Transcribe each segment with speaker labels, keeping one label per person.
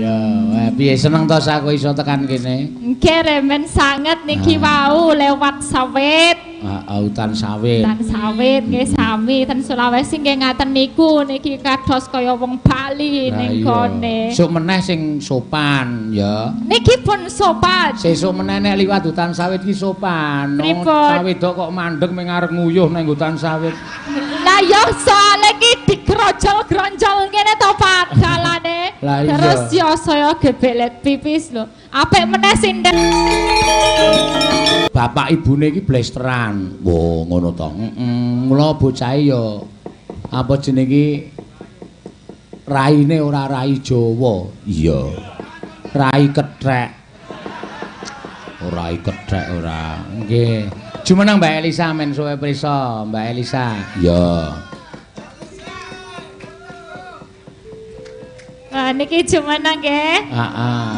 Speaker 1: Ya, piye seneng to aku iso tekan kene?
Speaker 2: Nggih, remen sanget niki wau lewat sawit.
Speaker 1: Heeh, hutan sawit.
Speaker 2: Hutan sawit nggih sami ten Sulawesi nggih ngaten niku niki kados kaya wong Bali ning kone.
Speaker 1: Sok meneh sing sopan ya.
Speaker 2: Niki pun sopan.
Speaker 1: Sesuk meneh nek liwat hutan sawit ki sopan. Sawedok kok mandeg ming arep nguyuh nang hutan sawit.
Speaker 2: Lah ya soalé ki digrojol-gronjol ngene to Pak dalane. Terus ya saya gebelet pipis lho. Apik meneh sinden.
Speaker 1: Bapak ibune iki blesteran. Wo ngono to. Heeh. Mula bocahe ya apa jenenge iki raine ora rai Jawa. Iya. Rai kethek. Ora kethek ora. Nggih. Jumeneng Mbak Elisa men suwe prisa, Mbak Elisa. Iya.
Speaker 2: Wah niki jumeneng nggih.
Speaker 1: Heeh.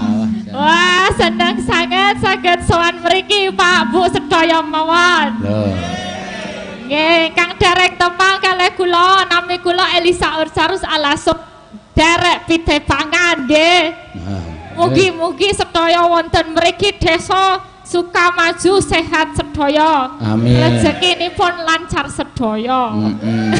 Speaker 2: Wah, seneng sanget saged sowan mriki Pak Bu sedaya mawon.
Speaker 1: Lho.
Speaker 2: Nggih, kang derek tepang kalih kula, nami kula Elisa Ursarus Alasuk derek pitepangan nggih. Mugi-mugi sedaya wonten mriki desa Sukamaju sehat sedaya.
Speaker 1: Amin.
Speaker 2: Rezekinipun lancar sedaya.
Speaker 1: Heeh.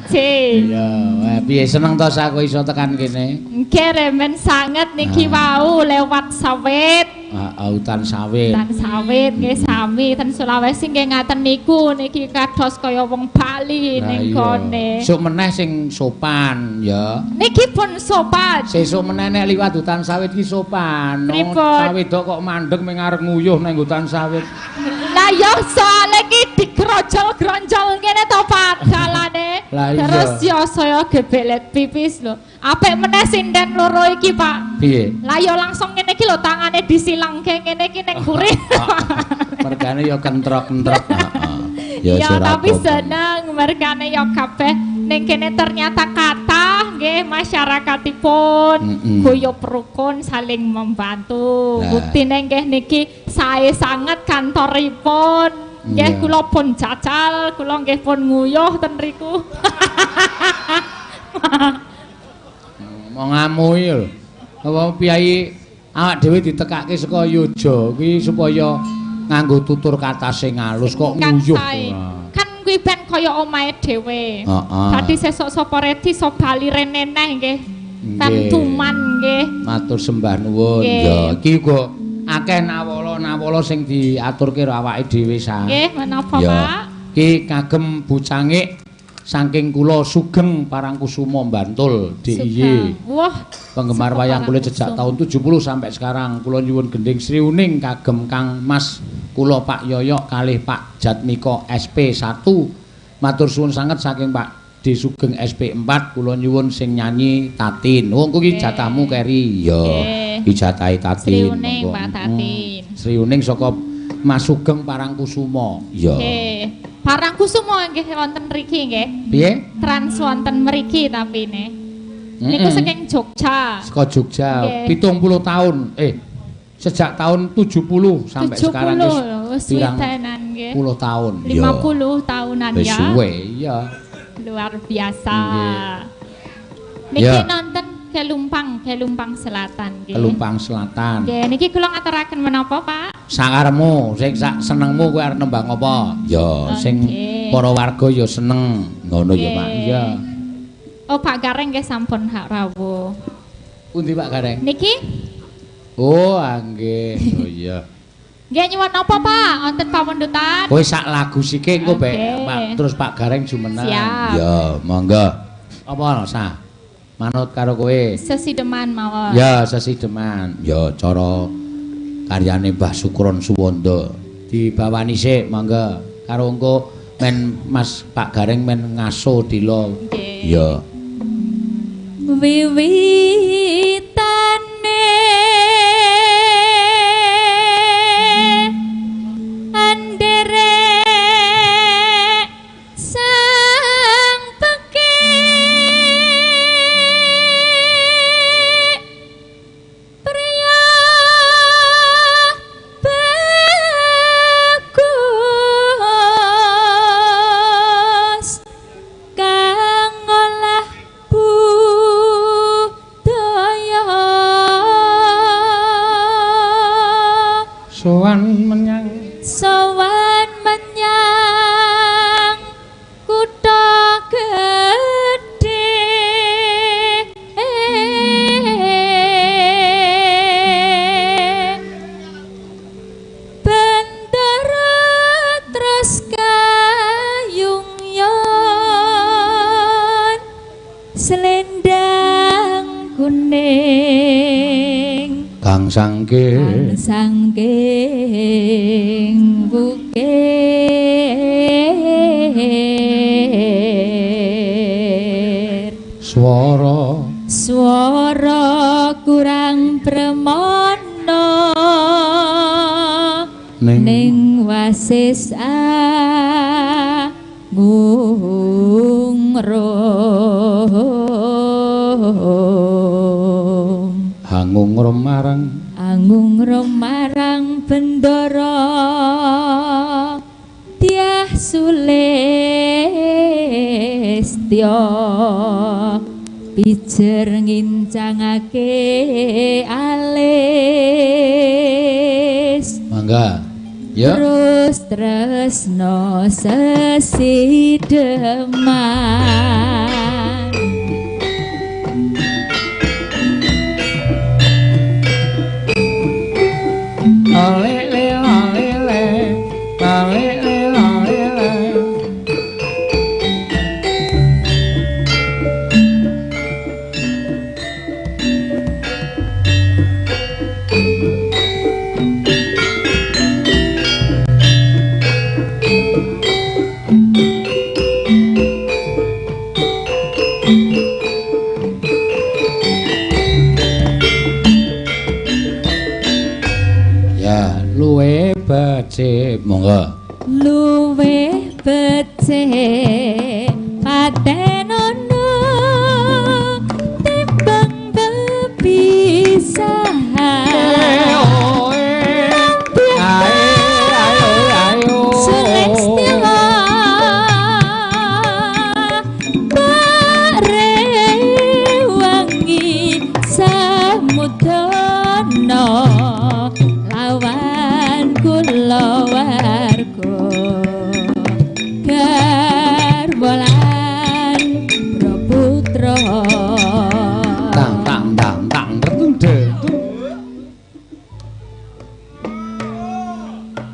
Speaker 1: Iya, piye seneng to aku iso tekan kene?
Speaker 2: Nggih, remen sanget niki wau lewat sawit.
Speaker 1: Heeh, hutan sawit.
Speaker 2: Hutan sawit nggih sami ten Sulawesi nggih ngaten niku niki kados kaya wong Bali ning kone.
Speaker 1: Sok meneh sing sopan ya.
Speaker 2: Niki pun sopan.
Speaker 1: Sesuk meneh nek liwat hutan sawit ki sopan. Sawedok kok mandeg ming arep nguyuh nang hutan sawit.
Speaker 2: Lah ya soalé ki digrojol-gronjol ngene to Pak dalane. Terus ya saya gebelet pipis lho. Apik meneh sinden loro iki Pak.
Speaker 1: Piye?
Speaker 2: Lah ya langsung ngene iki lho tangane disilangke ngene iki ning mburi.
Speaker 1: Mergane ya kentrok-kentrok. Heeh.
Speaker 2: Ya tapi seneng mergane ya kabeh ning kene ternyata kathah nggih masyarakatipun guyub rukun saling membantu. Buktine nggih niki sae sanget kantoripun. Nggih kula pun jajal, kula nggih pun nguyuh ten riku.
Speaker 1: Mau ngamui lho. Apa piyayi awak dhewe ditekake saka Yoja kuwi supaya nganggo tutur kata sing halus kok nguyuh.
Speaker 2: Kan kuwi ben kaya omahe dhewe. Dadi sesuk sapa redi iso bali rene neh nggih. Tentuman nggih.
Speaker 1: Matur sembah nuwun. Ya iki uga akeh nawala-nawala sing diaturke karo awake dhewe sa.
Speaker 2: Nggih, menapa Pak?
Speaker 1: Iki kagem bocangik saking kula Sugeng Parangkusumo Bantul DIY.
Speaker 2: Wah,
Speaker 1: penggemar wayang kulit sejak tahun 70 sampai sekarang. Kula nyuwun gending Sriuning kagem Kang Mas kula Pak Yoyok kalih Pak Jatmiko SP1. Matur suwun sanget saking Pak D Sugeng SP4. Kula nyuwun sing nyanyi Tatin. Wong kuwi jatahmu keri. Ya, iki jatahe Tatin.
Speaker 2: Sriuning Pak Tatin.
Speaker 1: Sriuning saka Mas Sugeng Parangkusumo. Ya.
Speaker 2: Nggih. Parangkusumo nggih wonten mriki nggih.
Speaker 1: Piye?
Speaker 2: Trans wonten mriki tapine. Niku saking Jogja.
Speaker 1: Saka Jogja. 70 tahun. Sejak tahun 70 sampai
Speaker 2: 70
Speaker 1: sekarang
Speaker 2: wis pirang nggih.
Speaker 1: 10 tahun.
Speaker 2: 50 tahunan ya.
Speaker 1: Wis suwe iya.
Speaker 2: Luar biasa. Niki nonton Kelumpang, Kelumpang Selatan nggih.
Speaker 1: Kelumpang Selatan.
Speaker 2: Nggih, niki kula ngaturaken menapa, Pak?
Speaker 1: Sakaremu, sing sak senengmu kowe arep nembang apa? Ya, sing para warga ya seneng. Ngono ya, Pak. Iya.
Speaker 2: Oh, Pak Gareng nggih sampun hak rawuh.
Speaker 1: Pundi Pak Gareng?
Speaker 2: Niki?
Speaker 1: Oh, nggih. Oh iya.
Speaker 2: Nggih nyuwun napa, Pak? Wonten pamundhutan?
Speaker 1: Kowe sak lagu sike engko Pak, terus Pak Gareng jumeneng. Ya, monggo. Apa ana sah? Manut karo kowe.
Speaker 2: Sesideman mawon.
Speaker 1: Ya, sesideman. Ya, cara karyane Mbah Sukron Suwondo. Dibawani sik monggo. Karo engko men Mas Pak Gareng men ngaso dila. Ya.
Speaker 2: Wiwitane anderek sang pekik priya bagus kang ngolah budaya.
Speaker 1: Sowan menyang,
Speaker 2: sowan menyang kutha gedhe, bendara terus kayung yon selendang kuning
Speaker 1: kang sangking
Speaker 2: sangking bukir
Speaker 1: swara
Speaker 2: swara kurang premana ning wasis agung rum
Speaker 1: hangung marang
Speaker 2: angung marang bendara Dyah Sulistya pijer ngincangake alis.
Speaker 1: Mangga ya
Speaker 2: terus tresno sesideman.
Speaker 1: Ale le ale le ale le ale le. Luwe becik monggo
Speaker 2: luwe becik patenono timbang bepisahan. Rewangi samudana lawan kulawarga garwa lan putra.
Speaker 1: Tang tang tang tang tertunda.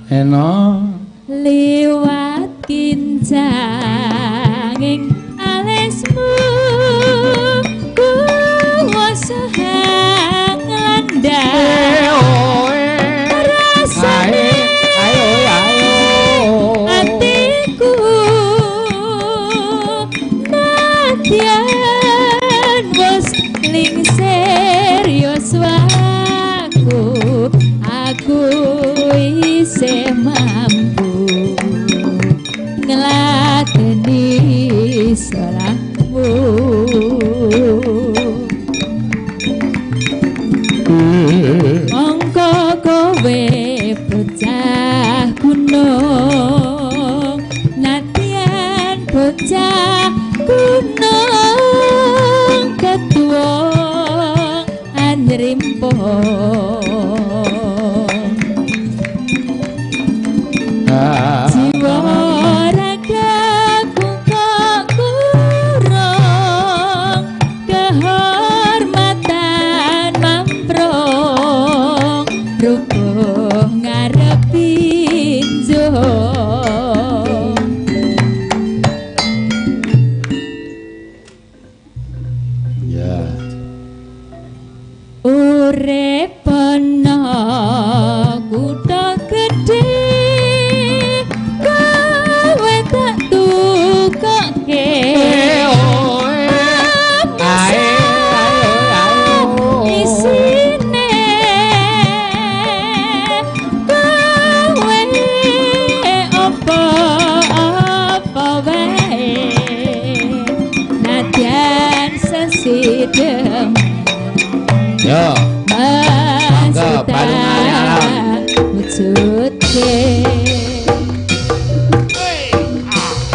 Speaker 1: Eno
Speaker 2: liwat kincanging alismu kuwasa hang landang rasane atiku nadyan wis lingsir yuswaku aku isih mampu ngladeni salahmu. Mongko kowe bocah gunung nadyan bocah gunung ketua anrimpo. Jiwa ragaku kok kurang kehormatan mamprong rubuh ngarepi njong.
Speaker 1: Ya
Speaker 2: urip ana kutha gedhe kowe tak tukoke isine kowe apa apa wae nadyan sesidem.
Speaker 1: Ya mangga balungane alam
Speaker 2: wujudke.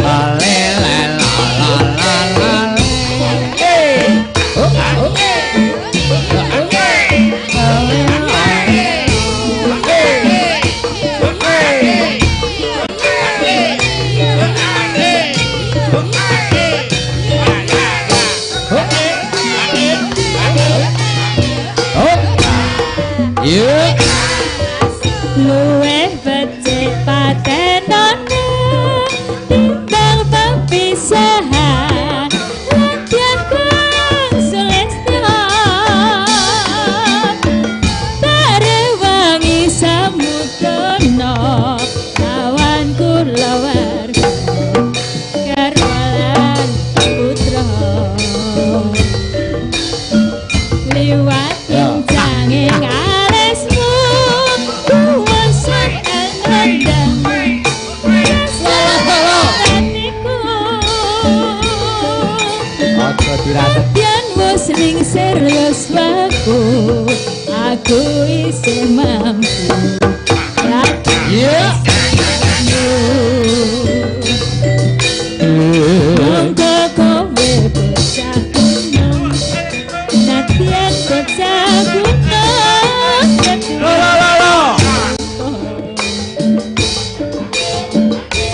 Speaker 1: Ale la la la la la. Oh oh. Iya.
Speaker 2: Luwih becik patenono timbang pepisahan ladyan kang sulestya tak rewangi samudana kawan kulawarga garwa lan putra liwat kencanging alismu kuwasa kang rendang atiku.
Speaker 1: Aja dirasek.
Speaker 2: Yen wis lingsir yuswaku aku isih mampu.
Speaker 1: Iya.
Speaker 2: Monggo kowe bocah gunung nadyan bocah gunung.
Speaker 1: Lo lo lo lo.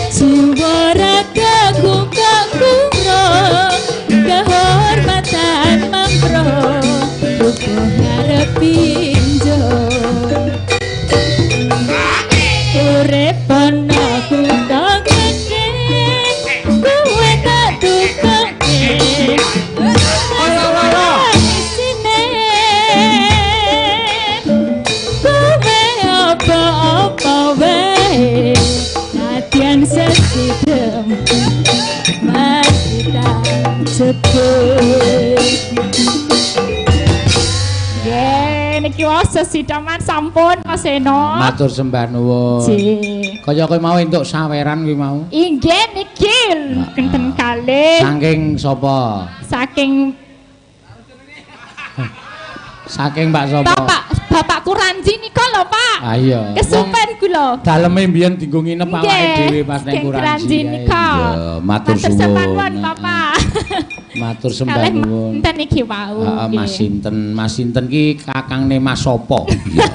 Speaker 2: Jiwa ragaku kok kumro kehormatan mampro uga ngarepi njo urip ana kutha gedhe kowe tak tukoke.
Speaker 1: Lo lo lo.
Speaker 2: Isine kowe apa-apa wae nadyan sesidem mati tak sebut. Nggih, niki wau sesideman sampun Mas Seno.
Speaker 1: Matur sembah nuwun.
Speaker 2: Nggih.
Speaker 1: Kaya kowe mau entuk saweran kuwi mau.
Speaker 2: Inggih niki kenten kalih
Speaker 1: Saking sapa?
Speaker 2: saking
Speaker 1: Saking Pak sapa?
Speaker 2: Bapak Bapak Kuranji nika lho Pak.
Speaker 1: Ah iya.
Speaker 2: Kesupen kula.
Speaker 1: Daleme mbiyen dienggo nginep awake dhewe pas ning
Speaker 2: saking
Speaker 1: Kuranji.
Speaker 2: Kuranji nika.
Speaker 1: Iya, matur
Speaker 2: Matur sembah
Speaker 1: suwun.
Speaker 2: nuwun Bapak.
Speaker 1: Matur sembah
Speaker 2: Kalih
Speaker 1: nuwun.
Speaker 2: enten iki wau.
Speaker 1: Heeh, Mas sinten? Mas sinten ki kakangne Mas sapa? Iya.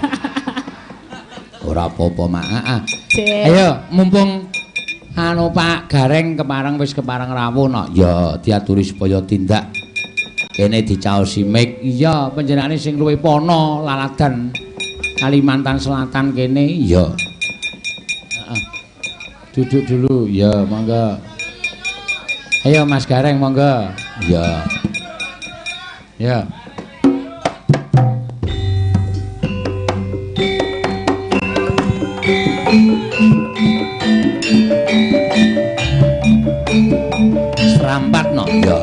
Speaker 1: Ora apa-apa, Mak. Heeh. Ayo, mumpung anu Pak Gareng kepareng wis kepareng rawuh no. Ya, diaturi supaya tindak kene dicaosi mik. Iya, panjenengane sing luwih pono laladan Kalimantan Selatan kene. Iya. Heeh. Duduk dulu. Ya, monggo. Ayo Mas Gareng monggo. Iya. Ya. Serampat no. Ya.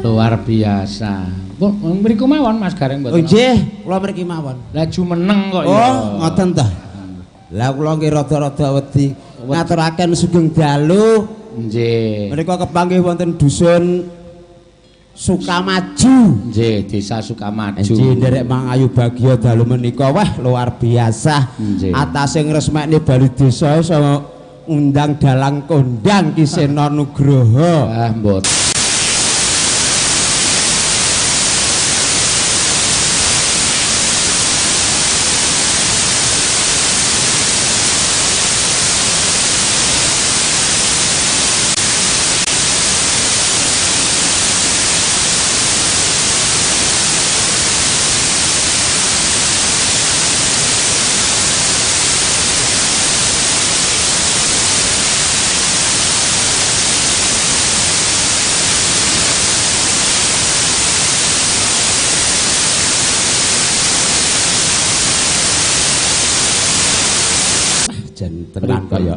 Speaker 1: Luar biasa. Mriku mawon Mas Gareng mboten.
Speaker 3: Oh nggih, kula mriki mawon.
Speaker 1: Lah jumeneng kok ya.
Speaker 3: Oh, ngoten ta. Lah kula nggih rada-rada wedi ngaturaken sugeng dalu.
Speaker 1: Nggih.
Speaker 3: Menika kepanggih wonten dusun Sukamaju.
Speaker 1: Nggih, Desa Sukamaju.
Speaker 3: Nggih, nderek Mangayu Bagya dalu menika wah luar biasa. Atase ngresmekne bali desa iso undang dalang kondang Ki Seno Nugroho.
Speaker 1: Ah, mboten.
Speaker 3: Tenan kaya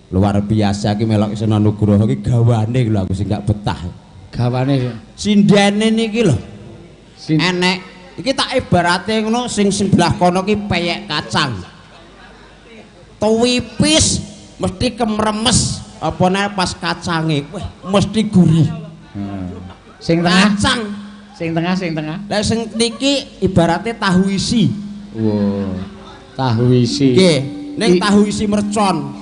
Speaker 3: luar biasa iki melok Seno Nugroho iki gawane lho aku sing gak betah.
Speaker 1: Gawane
Speaker 3: sindene niki lho. Enek iki tak ibarate ngono sing sebelah kono ki peyek kacang. Tuwipis mesti kemremes apa nek pas kacange wah mesti gurih.
Speaker 1: Sing tengah
Speaker 3: kacang.
Speaker 1: Sing tengah sing tengah.
Speaker 3: Lah sing niki ibarate tahu isi.
Speaker 1: Wow. Tahu isi.
Speaker 3: Nggih. Ning tahu isi mercon.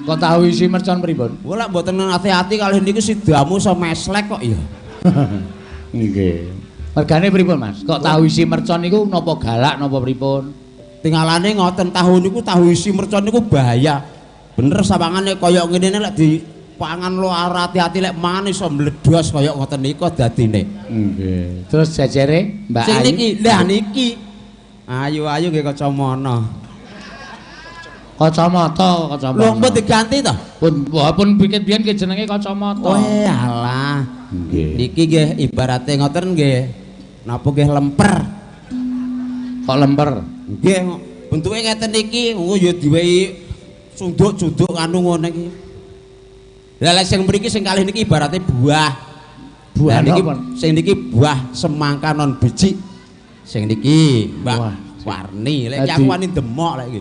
Speaker 1: Kok tahu isi mercon pripun?
Speaker 3: Wah lek mboten ati-ati kalih niku sidamu iso meslek kok ya.
Speaker 1: Nggih. Mergane pripun, Mas? Kok tahu isi mercon niku napa galak napa pripun?
Speaker 3: Tingalane ngoten tahu niku tahu isi mercon niku bahaya. Bener sawangane kaya ngene lek dipangan lo ati-ati lek mangan iso mledos kaya ngoten niku dadine.
Speaker 1: Nggih. Terus jejere Mbak
Speaker 3: Ayu. Sing niki, lah niki. Ayu-ayu nggih kacamana.
Speaker 1: Kacamata, kacamata.
Speaker 3: Lho, mbok diganti to?
Speaker 1: Pun pun bikin biyen ki jenenge kacamata.
Speaker 3: Oh, alah.
Speaker 1: Nggih.
Speaker 3: Niki nggih ibarate ngoten nggih. Napa nggih lemper.
Speaker 1: Kok lemper?
Speaker 3: Nggih, bentuke ngeten iki, engko ya diwehi sunduk-sunduk anu ngene iki. Lah lek sing mriki sing kalih niki ibarate buah.
Speaker 1: Buah
Speaker 3: niki sing niki buah semangka non biji. Sing niki Mbak Warni. Lek aku wani demok lek iki.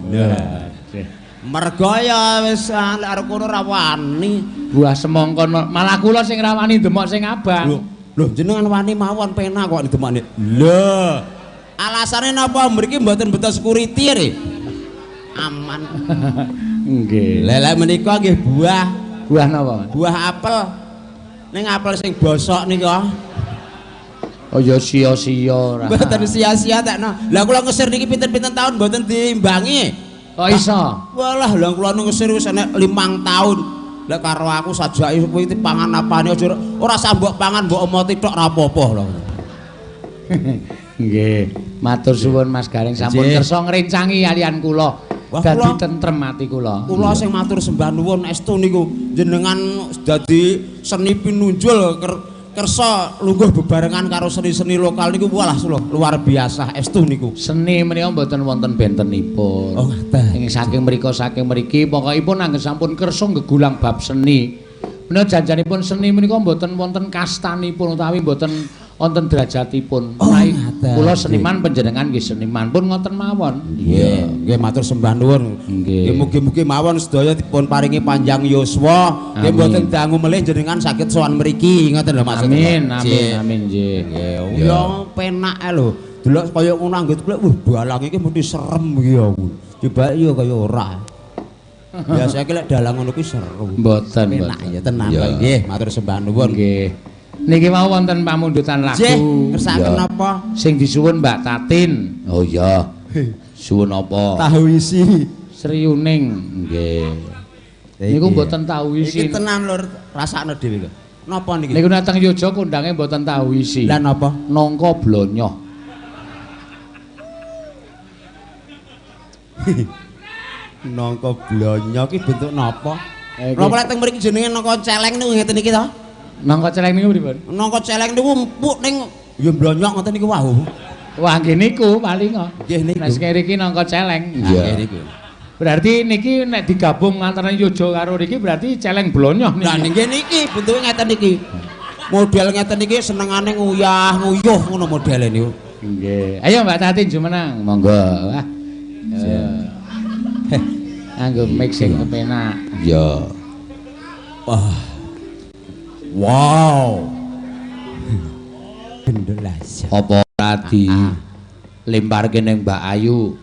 Speaker 3: Mergo ya wis lek arep kono ra wani.
Speaker 1: Buah semangka malah kula sing ra wani demok sing abang.
Speaker 3: Lho, jenengan wani mawon penak kok demokne. Lho. Alasane napa mriki mboten beto security re? Aman.
Speaker 1: Nggih.
Speaker 3: Lha lek menika nggih buah.
Speaker 1: Buah napa?
Speaker 3: Buah apel. Ning apel sing bosok nika.
Speaker 1: Oh ya sia-sia ora.
Speaker 3: Mboten sia-sia tekno. Lah kula ngesir niki pinten-pinten taun mboten diimbangi.
Speaker 1: Kok iso?
Speaker 3: Walah, lha kula ngesir wis enek 5 tahun. Lah karo aku sajake kuwi dipangan apane aja ora usah mbok pangan mbok omoti tok ora apa-apa lho.
Speaker 1: Nggih, matur suwun Mas Gareng sampun kersa ngrencangi alian kula. Dadi tentrem ati kula.
Speaker 3: Kula sing matur sembah nuwun estu niku jenengan dadi seni pinunjul kersa lungguh bebarengan karo seni-seni lokal niku walah luar biasa estu niku.
Speaker 1: Seni menika mboten wonten bentenipun.
Speaker 3: Oh ngaten.
Speaker 1: Ing saking mriku saking mriki pokokipun anggen sampun kersa nggegulang bab seni. Menika janjanipun seni menika mboten wonten kastanipun utawi mboten wonten derajatipun.
Speaker 3: Oh,
Speaker 1: kula seniman panjenengan nggih seniman pun ngoten mawon.
Speaker 3: Nggih, nggih matur sembah nuwun. Nggih mugi-mugi mawon sedaya dipun paringi panjang yuswa. Nggih mboten dangu melih jenengan saged sowan mriki ngoten lho maksud.
Speaker 1: Amin amin amin nggih.
Speaker 3: Nggih. Ya penake lho. Delok kaya ngono anggit kula wah balang iki mesti serem iki aku. Coba ya kaya ora. Biasa iki lek dalang ngono kuwi seru.
Speaker 1: Mboten
Speaker 3: penak ya tenan kok nggih matur sembah nuwun.
Speaker 1: Nggih. Niki mau wonten pamundutan lagu.
Speaker 3: Nggih, kersakaken napa?
Speaker 1: Sing disuwun Mbak Tatin. Oh iya. Suwun apa?
Speaker 3: Tahu isi.
Speaker 1: Sriuning. Nggih. Niku mboten tahu isi.
Speaker 3: Iki tenan lur, rasakno dhewe lho. Napa niki?
Speaker 1: Niku nateng Yojo kondange mboten tahu isi.
Speaker 3: Lah napa?
Speaker 1: Nangka blonyoh.
Speaker 3: Nangka blonyoh ki bentuk napa? Napa lek teng mriki jenenge nangka celeng niku ngeten iki to?
Speaker 1: Nangka celeng niku pripun?
Speaker 3: Nangka celeng niku empuk ning ya mblonyok ngoten niku wau.
Speaker 1: Wah nggih niku paling kok.
Speaker 3: Nggih niku.
Speaker 1: Nek sing mriki nangka celeng.
Speaker 3: Nggih niku.
Speaker 1: Berarti niki nek digabung antara Yojo karo niki berarti celeng blonyoh niki.
Speaker 3: Lah nggih niki bentuke ngeten niki. Model ngeten niki senengane nguyah nguyuh ngono modele niku.
Speaker 1: Nggih. Ayo Mbak Tatin jumeneng, monggo. Wah. Anggo mix sing kepenak.
Speaker 3: Iya. Wah. Wow. Gendul aja.
Speaker 1: Apa ora di lemparke ning Mbak Ayu?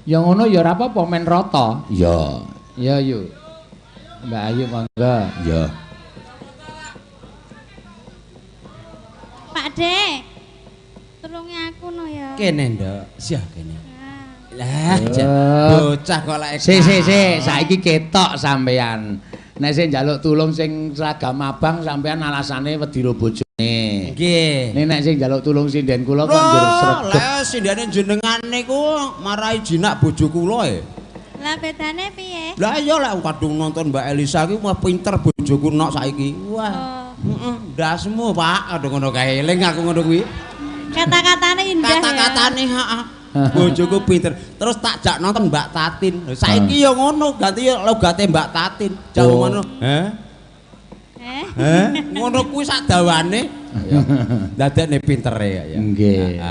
Speaker 1: Ya ngono ya ora apa-apa men rata. Ya. Ya yu. Mbak Ayu monggo. Ya.
Speaker 4: Pak De. Tulungi aku no ya.
Speaker 3: Kene, Nduk. Siah kene. Lah, bocah kok lek.
Speaker 1: Sik sik sik, saiki ketok sampean. Nek sing njaluk tulung sing seragam abang sampean alasane wedi ro bojone.
Speaker 3: Nggih.
Speaker 1: Nek nek sing njaluk tulung sinden kula kok njur sregep.
Speaker 3: Lah sindene jenengan niku marai jinak bojo kula e.
Speaker 4: Lah bedane piye?
Speaker 3: Lah iya lek kadung nonton Mbak Elisa ki wah pinter bojoku nok saiki. Wah. Heeh, ndasmu Pak, kadung ngono kae eling aku ngono kuwi.
Speaker 4: Kata-katane indah.
Speaker 3: Kata-katane heeh. Bojoku pinter. Terus tak jak nonton Mbak Tatin. Saiki ya ngono, ganti ya logate Mbak Tatin. Jak ngono. Heh? Heh? Ngono kuwi sak dawane. Ya. Dadekne pintere ya.
Speaker 1: Nggih.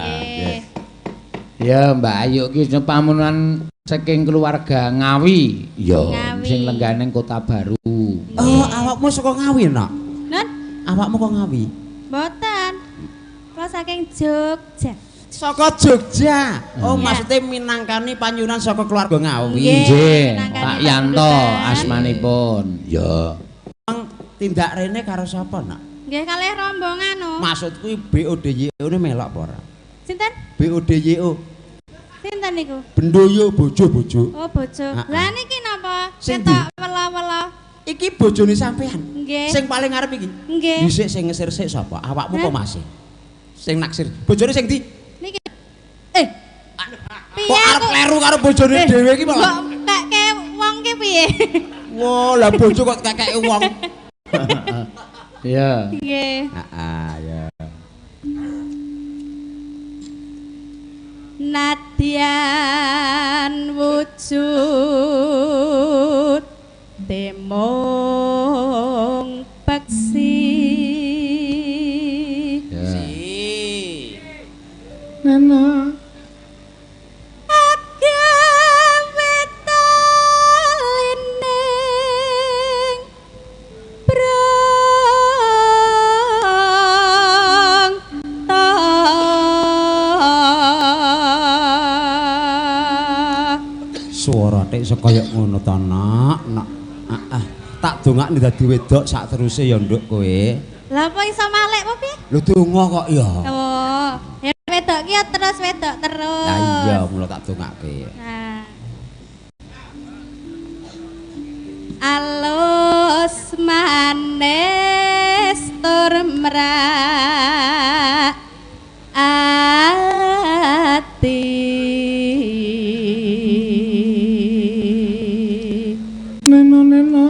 Speaker 1: Ya Mbak Ayu ki pamunan saking keluarga Ngawi. Ya, sing lenggah ning Kota Baru.
Speaker 3: Oh, awakmu saka Ngawi, Nak?
Speaker 4: Nun?
Speaker 3: Awakmu kok Ngawi?
Speaker 4: Mboten. Kula saking Jogja.
Speaker 3: Saka Jogja. Oh, maksudnya minangkani panyunan saka keluarga Ngawi.
Speaker 1: Nggih, Pak Yanto asmanipun. Ya.
Speaker 3: Mang tindak rene karo sapa, Nak?
Speaker 4: Nggih, kalih rombongan no.
Speaker 3: Maksudku BODYO ne melok apa ora?
Speaker 4: Sinten?
Speaker 3: BODYO.
Speaker 4: Sinten niku?
Speaker 3: Bendoyo bojo-bojo.
Speaker 4: Oh, bojo. Lah niki napa? Ketok wela-wela.
Speaker 3: Iki bojone sampean.
Speaker 4: Nggih.
Speaker 3: Sing paling ngarep iki.
Speaker 4: Nggih.
Speaker 3: Dhisik sing ngesir sik sapa? Awakmu apa Mas? Sing naksir. Bojone sing ndi?
Speaker 4: Niki. Eh. Piye
Speaker 3: kok arep kleru karo bojone dhewe iki malah.
Speaker 4: Kok keke wong ki piye?
Speaker 3: Wah, lah bojo kok kekeke wong.
Speaker 1: Iya.
Speaker 4: Nggih.
Speaker 3: Heeh, ya.
Speaker 4: Nadyan wujud temong peksi.
Speaker 3: Si.
Speaker 1: Nana.
Speaker 4: Agawe talining brang ta.
Speaker 3: Swara tek iso kaya ngono ta, Nak. Nak. Tak dongakne dadi wedok sak teruse ya nduk kowe.
Speaker 4: Lah apa iso malik apa piye?
Speaker 3: Lho donga kok ya.
Speaker 4: Oh, ya wedok ki ya terus wedok terus.
Speaker 3: Lah iya mula tak dongake.
Speaker 4: Nah. Alus manis tur mrak ati.
Speaker 1: Neno neno.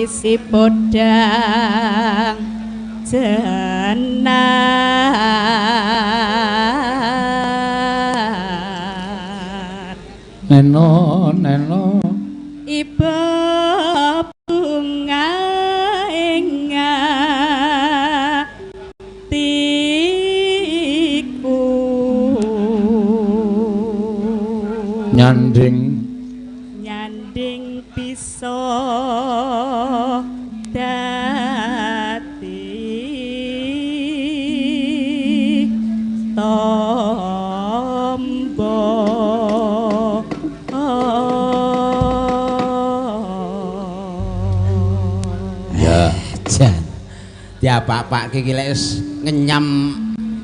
Speaker 4: Si podang jenar.
Speaker 1: Neno neno.
Speaker 4: Ibu bunga ing atiku.
Speaker 1: Nyanding
Speaker 4: nyanding bisa dadi tombo.
Speaker 3: Ya jan diapak-apake iki lek wis ngenyam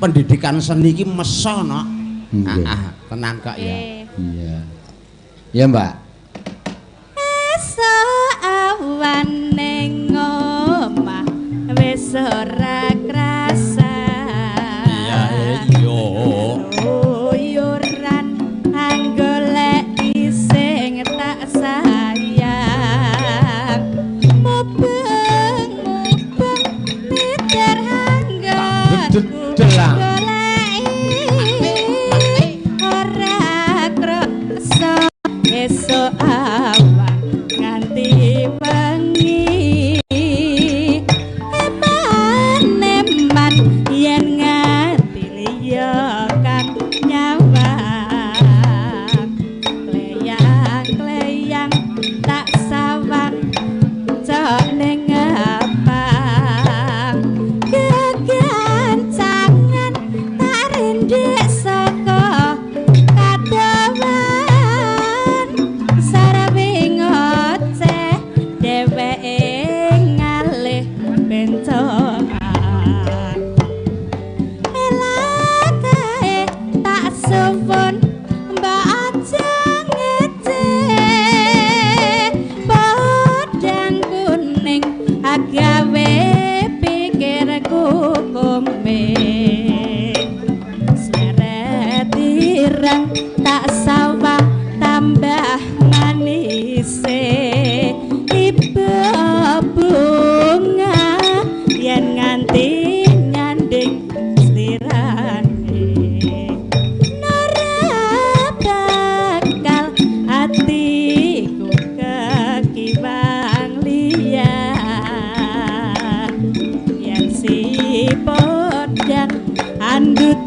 Speaker 3: pendidikan seni iki meso nok. Heeh, tenan kok ya.
Speaker 1: Iya. Ya, Mbak.
Speaker 4: Esuk awan ning omah wis ora krasa.
Speaker 3: Iya iya.
Speaker 4: Uyuran anggoleki sing tak sayang. Mubeng mubeng miter anggonku goleki ora krasa. Esuk awan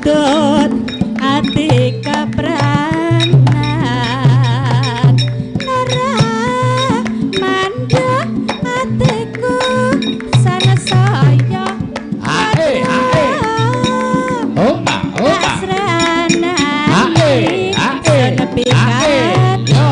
Speaker 4: Ngandut ati kepranan ora mandha atiku sanesaya.
Speaker 1: Ae ae. Oh ah oh ah. Ae ae. Ae. Yo.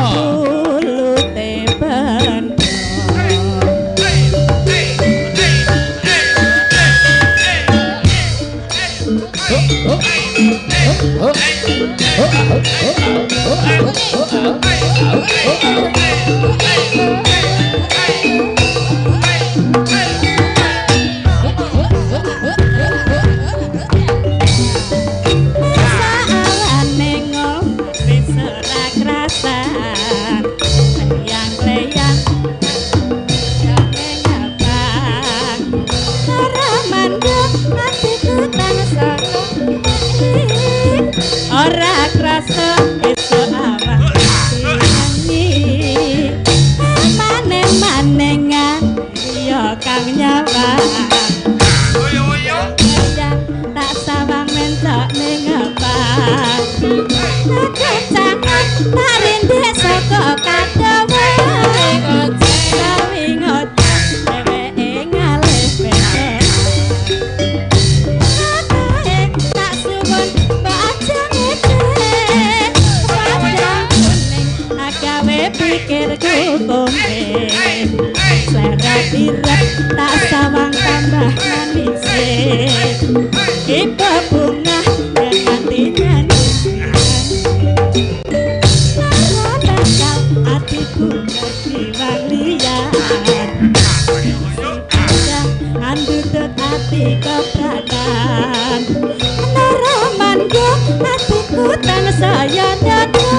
Speaker 4: Salane ngombe wis ora krasan, leyang-leyang ngabang. Ora mandha atiku tansah ora krasa esuk awak nyanyi. Mane-manengan ya kang nyawang. Tak sawang mentok ning ngepang. Kecangan tak rindek saka kadowe. Sawi ngoceh dheweke ngalih petok. Tak suwun mbok aja ngece. Padang kuning agawe pikirku kombe. Selera tirep tak sawang tambah manise. Ibu bunga nganti nyanyi. Lara bakal atiku kejiwang liyan. Andutut ati kepranan. Lara mangga atiku tansaya nyata.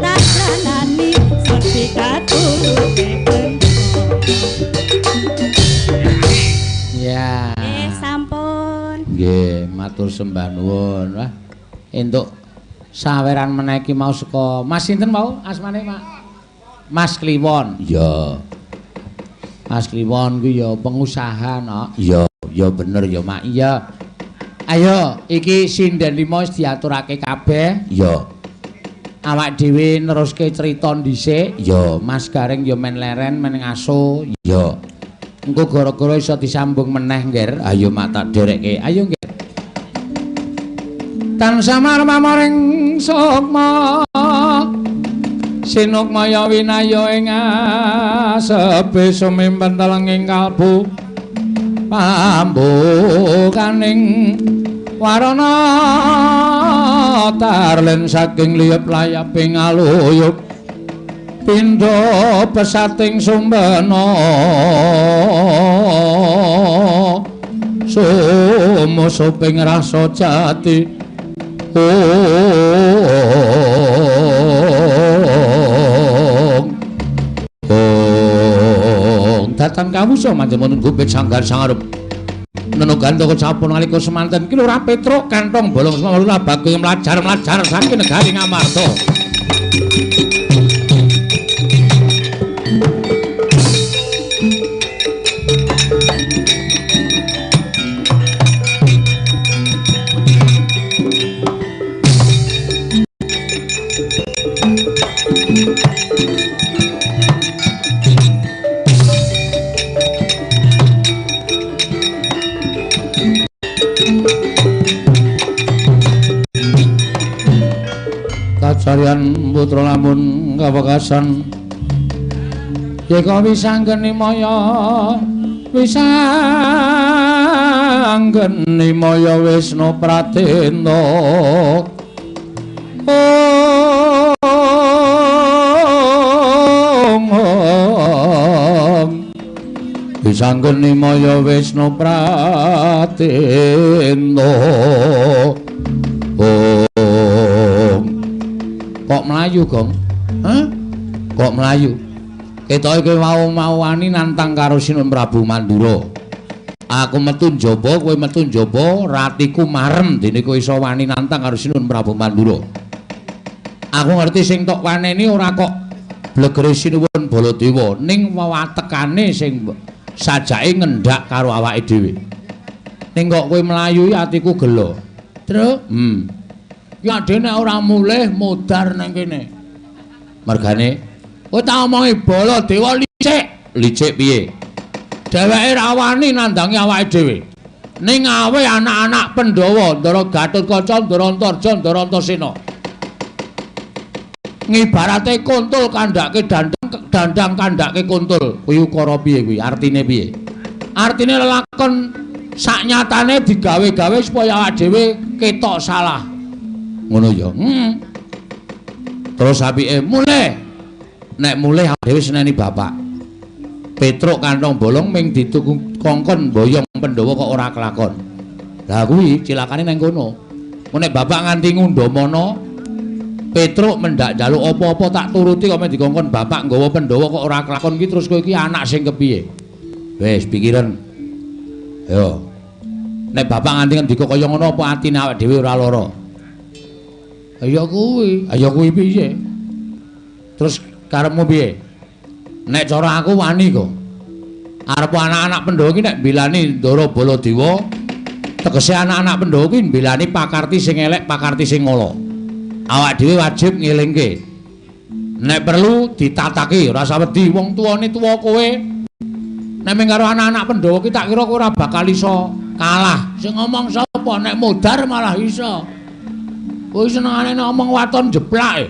Speaker 4: Tak lanani sepi katulute bendo.
Speaker 1: Ya.
Speaker 4: Sampun.
Speaker 1: Nggih, matur sembah nuwun. Wah, entuk saweran meneh iki mau saka Mas sinten mau asmane, Pak? Mas Kliwon. Iya. Mas Kliwon kuwi ya pengusaha, no. Iya, ya bener ya, Mak. Iya. Ayo, iki sinden 5 wis diaturake kabeh. Iya. Awak dhewe neruske crita dhisik. Iya, Mas Gareng ya men leren, men ngaso. Iya. Engko gara-gara iso disambung meneh, Ngger. Ayo mak tak derekke. Ayo, Ngger. Tansah marmaring sukma. Sinukmaya winaya ing asepe sumimpen telenging kalbu. Pambukaning warana tarlen saking liyep layaping aluyup. Pindha pesating sumbena sumusuping rasa jati. Ong ong datan kawusa manjemun gupit sanggar sangarep nenugan toko capun nalika semanten ki Lurah Petruk kantong bolong semawula bagung mlajar-mlajar saking negari Ngamarta. Kacarian putra lamun kawekasan yeka wisanggeni maya wisanggeni maya Wisnu Pratenta. Ong ong wisanggeni maya Wisnu Pratenta. Ong. Kok mlayu, Gong? Hah? Kok mlayu? Ketoke kowe mau-mau wani nantang karo Sinuwun Prabu Mandura. Aku metu njaba, kowe metu njaba, ratiku marem dene kowe iso wani nantang karo Sinuwun Prabu Mandura. Aku ngerti sing tok waneni ora kok blegere Sinuwun Baladewa, ning wewatekane sing sajake ngendak karo awake dhewe. Ning kok kowe mlayu atiku gelo. Truk. Ki adhe nek ora mulih modar nang kene. Mergane kowe tak omongi Baladewa licik. Licik piye? Dheweke ra wani nandangi awake dhewe. Ning awe anak-anak Pandhawa, Ndara Gatotkaca, Ndara Antarja, Ndara Antasena. Ngibarate kuntul kandhake dandang, dandang kandhake kuntul. Kuwi ukara piye kuwi? Artine piye? Artine lelakon saknyatane digawe-gawe supaya awake dhewe ketok salah. Ngono ya. Terus apike mulih. Nek mulih awake dhewe seneni bapak. Petruk kantong bolong ming dituku kongkon boyong Pandhawa kok ora kelakon. Lah kuwi cilakane nang kono. Nek bapak nganti ngundhamana Petruk mendak njaluk apa-apa tak turuti kok men dikongkon bapak nggawa Pandhawa kok ora kelakon iki terus kowe iki anak sing kepiye? Wis pikiran. Yo. Nek bapak nganti ngendika kaya ngono apa atine awake dhewe ora lara? Ya kuwi, ya kuwi piye? Terus karepmu piye? Nek cara aku wani kok. Arep anak-anak Pandhawa iki nek mbilani Ndara Baladewa, tegese anak-anak Pandhawa kuwi mbilani pakarti sing elek, pakarti sing ala. Awak dhewe wajib ngelingke. Nek perlu ditataki, ora usah wedi wong tuane tuwa kowe. Nek mung karo anak-anak Pandhawa ki tak kira kowe ora bakal iso kalah. Sing ngomong sapa? Nek modar malah iso. Kowe senengane ngomong waton jeplak.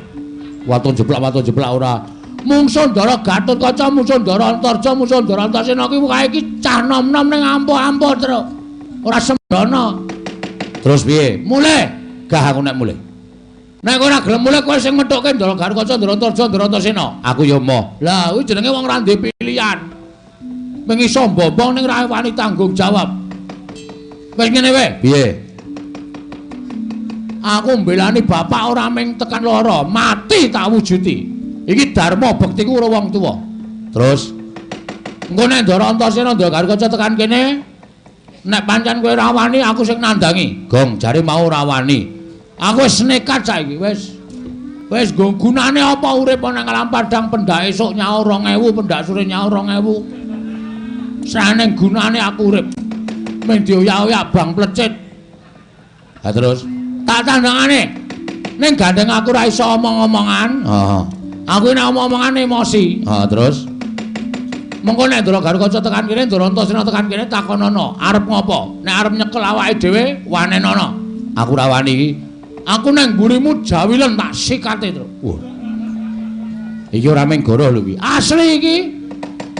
Speaker 1: Waton jeplak ora. Mungsuh Ndara Gatotkaca, mungsuh Ndara Antarja, mungsuh Ndara Antasena ki kae iki cah nom-nom ning ampuh-ampuh, Truk. Ora sembrono. Terus piye? Mulih. Gah aku nek mulih. Nek ora gelem mulih kowe sing methukke Ndara Gatotkaca, Ndara Antarja, Ndara Antasena. Aku ya emoh. Lah kuwi jenenge wong ora ndek pilihan. Mung iso mbombong ning ora wani tanggung jawab. Wis ngene wae. Piye? Aku mbelani bapak ora mung tekan lara, mati tak wujuti. Iki dharma bektiku karo wong tuwa. Terus engko nek Ndara Antasena Ndara Gatotkaca tekan kene, nek pancen kowe ora wani aku sing nandangi. Gong jare mau ora wani. Aku wis nekat saiki wis. Wis nggo gunane apa urip nang alam padang pendak esuk nyaur 2000, pendak sore nyaur 2000. Srane gunane aku urip. Mung dioyak-oyak bang plecit. Ha terus tak tandangane. Ning gandeng aku ora iso omong-omongan. Heeh. Aku nek omong-omongan emosi. Ha terus mengko nek Ndara Gatotkaca tekan kene, Ndara Antasena tekan kene takonono, arep ngopo? Nek arep nyekel awake dhewe, wanenono. Aku ora wani iki. Aku nang mburimu jawilen tak sikate, Truk. Wah. Iki ora mung goroh lho iki. Asli iki.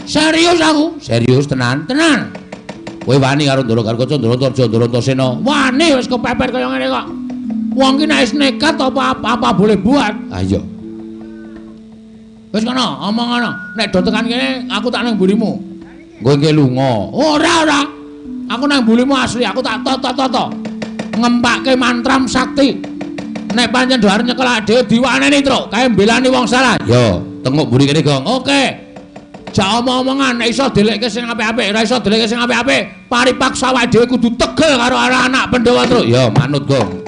Speaker 1: Serius aku. Serius tenan, tenan. Kowe wani karo Ndara Gatotkaca, Ndara Antarja, Ndara Antasena? Wani wis kepepet kaya ngene kok. Wong ki nek wis nekat apa-apa boleh buat. Ha iya. Wis kono, omong ngono. Nek do tekan kene aku tak nang mburimu. Kowe engke lunga. Ora, ora. Aku nang mburimu asli, aku tak toto-toto. Ngempake mantram sakti. Nek pancen do arep nyekel awake dhewe diwaneni, Truk. Kae mbelani wong salah. Yo, tengok mburi kene, Gong. Oke. Jak omong-omongan nek iso delekke sing apik-apik, ora iso delekke sing apik-apik, paripaksa awake dhewe kudu tegel karo anak-anak Pandhawa, Truk. Yo, manut, Gong.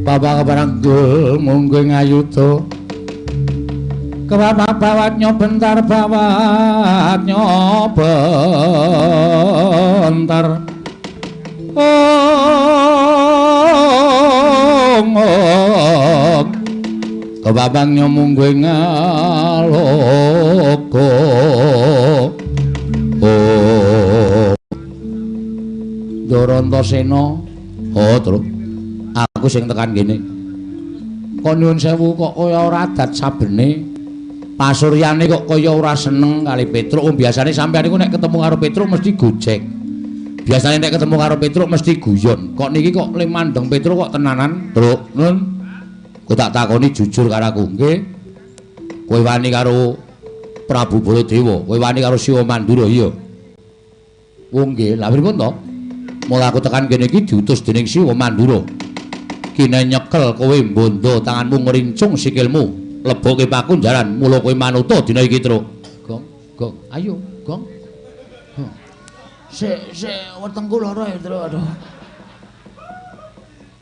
Speaker 1: Bapak keparanggul mungguh ngayuda. Kebapak bawat nyobentar bawat nyobentar. Ong ong. Kebapak nyomungguh ngaloka. Oh. Ndara Antasena. Oh, terus aku sing tekan kene. Kok nyuwun sewu kok kaya ora adat sabene. Pasuryane kok kaya ora seneng kali Petruk. Wong biasane sampeyan niku nek ketemu karo Petruk mesti gojek. Biasane nek ketemu karo Petruk mesti guyon. Kok niki kok le mandeng Petruk kok tenanan, Truk? Nun. Kowe tak takoni jujur karo aku, nggih. Kowe wani karo Prabu Baladewa, kowe wani karo Siwa Mandura, iya. Oh nggih, lha pripun to? Mula aku tekan kene iki diutus dening Siwa Mandura. Kine nyekel kowe mbondo tanganmu ngrincung sikilmu, lebokke pakunjaran, mula kowe manuta dina iki, Truk. Gong, gong, ayo, gong. Sik, sik, wetengku lara ya, Truk. Aduh.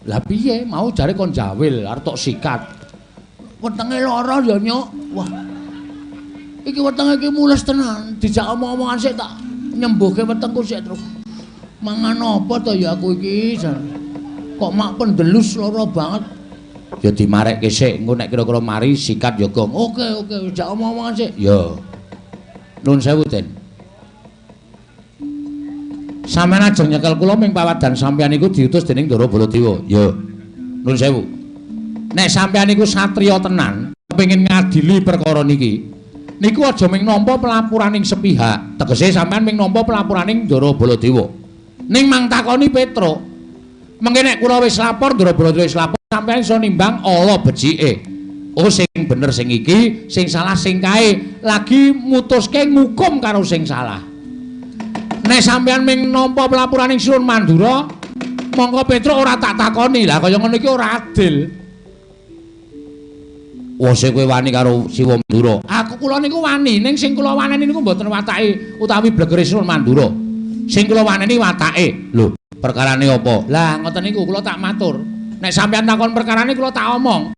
Speaker 1: Lah piye? Mau jare kon jawil, arep tok sikat. Wetenge lara ya, Nyuk. Wah. Iki wetenge iki mules tenan. Dijak omong-omongan sik tak nyembuhke wetengku sik, Truk. Mangan apa to ya aku iki? Kok mak pendelus lara banget. Ya dimarekke sik, engko nek kira-kira mari sikat ya, Gong. Oke, oke, dijak omong-omongan sik. Ya. Nuwun sewu, Den. Sampeyan ajeng nyekel kula ming pawadan sampeyan iku diutus dening Ndara Baladewa. Ya. Nuwun sewu. Nek sampeyan iku satriya tenan, kepengin ngadili perkara niki, niku aja ming nampa pelapuraning sepihak. Tegese sampeyan ming nampa pelapuraning Ndara Baladewa. Ning mang takoni Petruk. Mengke nek kula wis lapor, Ndara Baladewa wis lapor, sampeyan iso nimbang ala becike. Oh sing bener sing iki, sing salah sing kae. Lagi mutuske ngukum karo sing salah. Nek sampeyan ming nampa pelapuraning Sinuwun Mandura, mongko Petruk ora tak takoni. Lah kaya ngono iki ora adil. Wose kowe wani karo Siwa Mandura. Aku kula niku wani, ning sing kula waneni niku mboten watake utawi blegere Sinuwun Mandura. Sing kula waneni watake. Lho, perkarane apa? Lah ngoten niku kula tak matur. Nek sampeyan takon perkarane kula tak omong.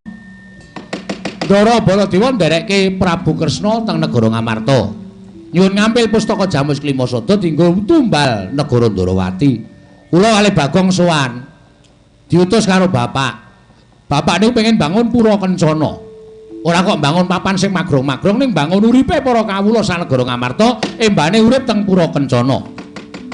Speaker 1: Ndara Baladewa nderekke Prabu Kresna teng negara Ngamarta. Nyuwun ngampil pustaka Jamus Klimasada dienggo tumbal negara Ndarawati. Kula kalih Bagong sowan. Diutus karo bapak. Bapak niku pengen bangun pura kencana. Ora kok bangun papan sing magrong-magrong, ning bangun uripe para kawula sanegara Ngamarta embane urip teng pura kencana.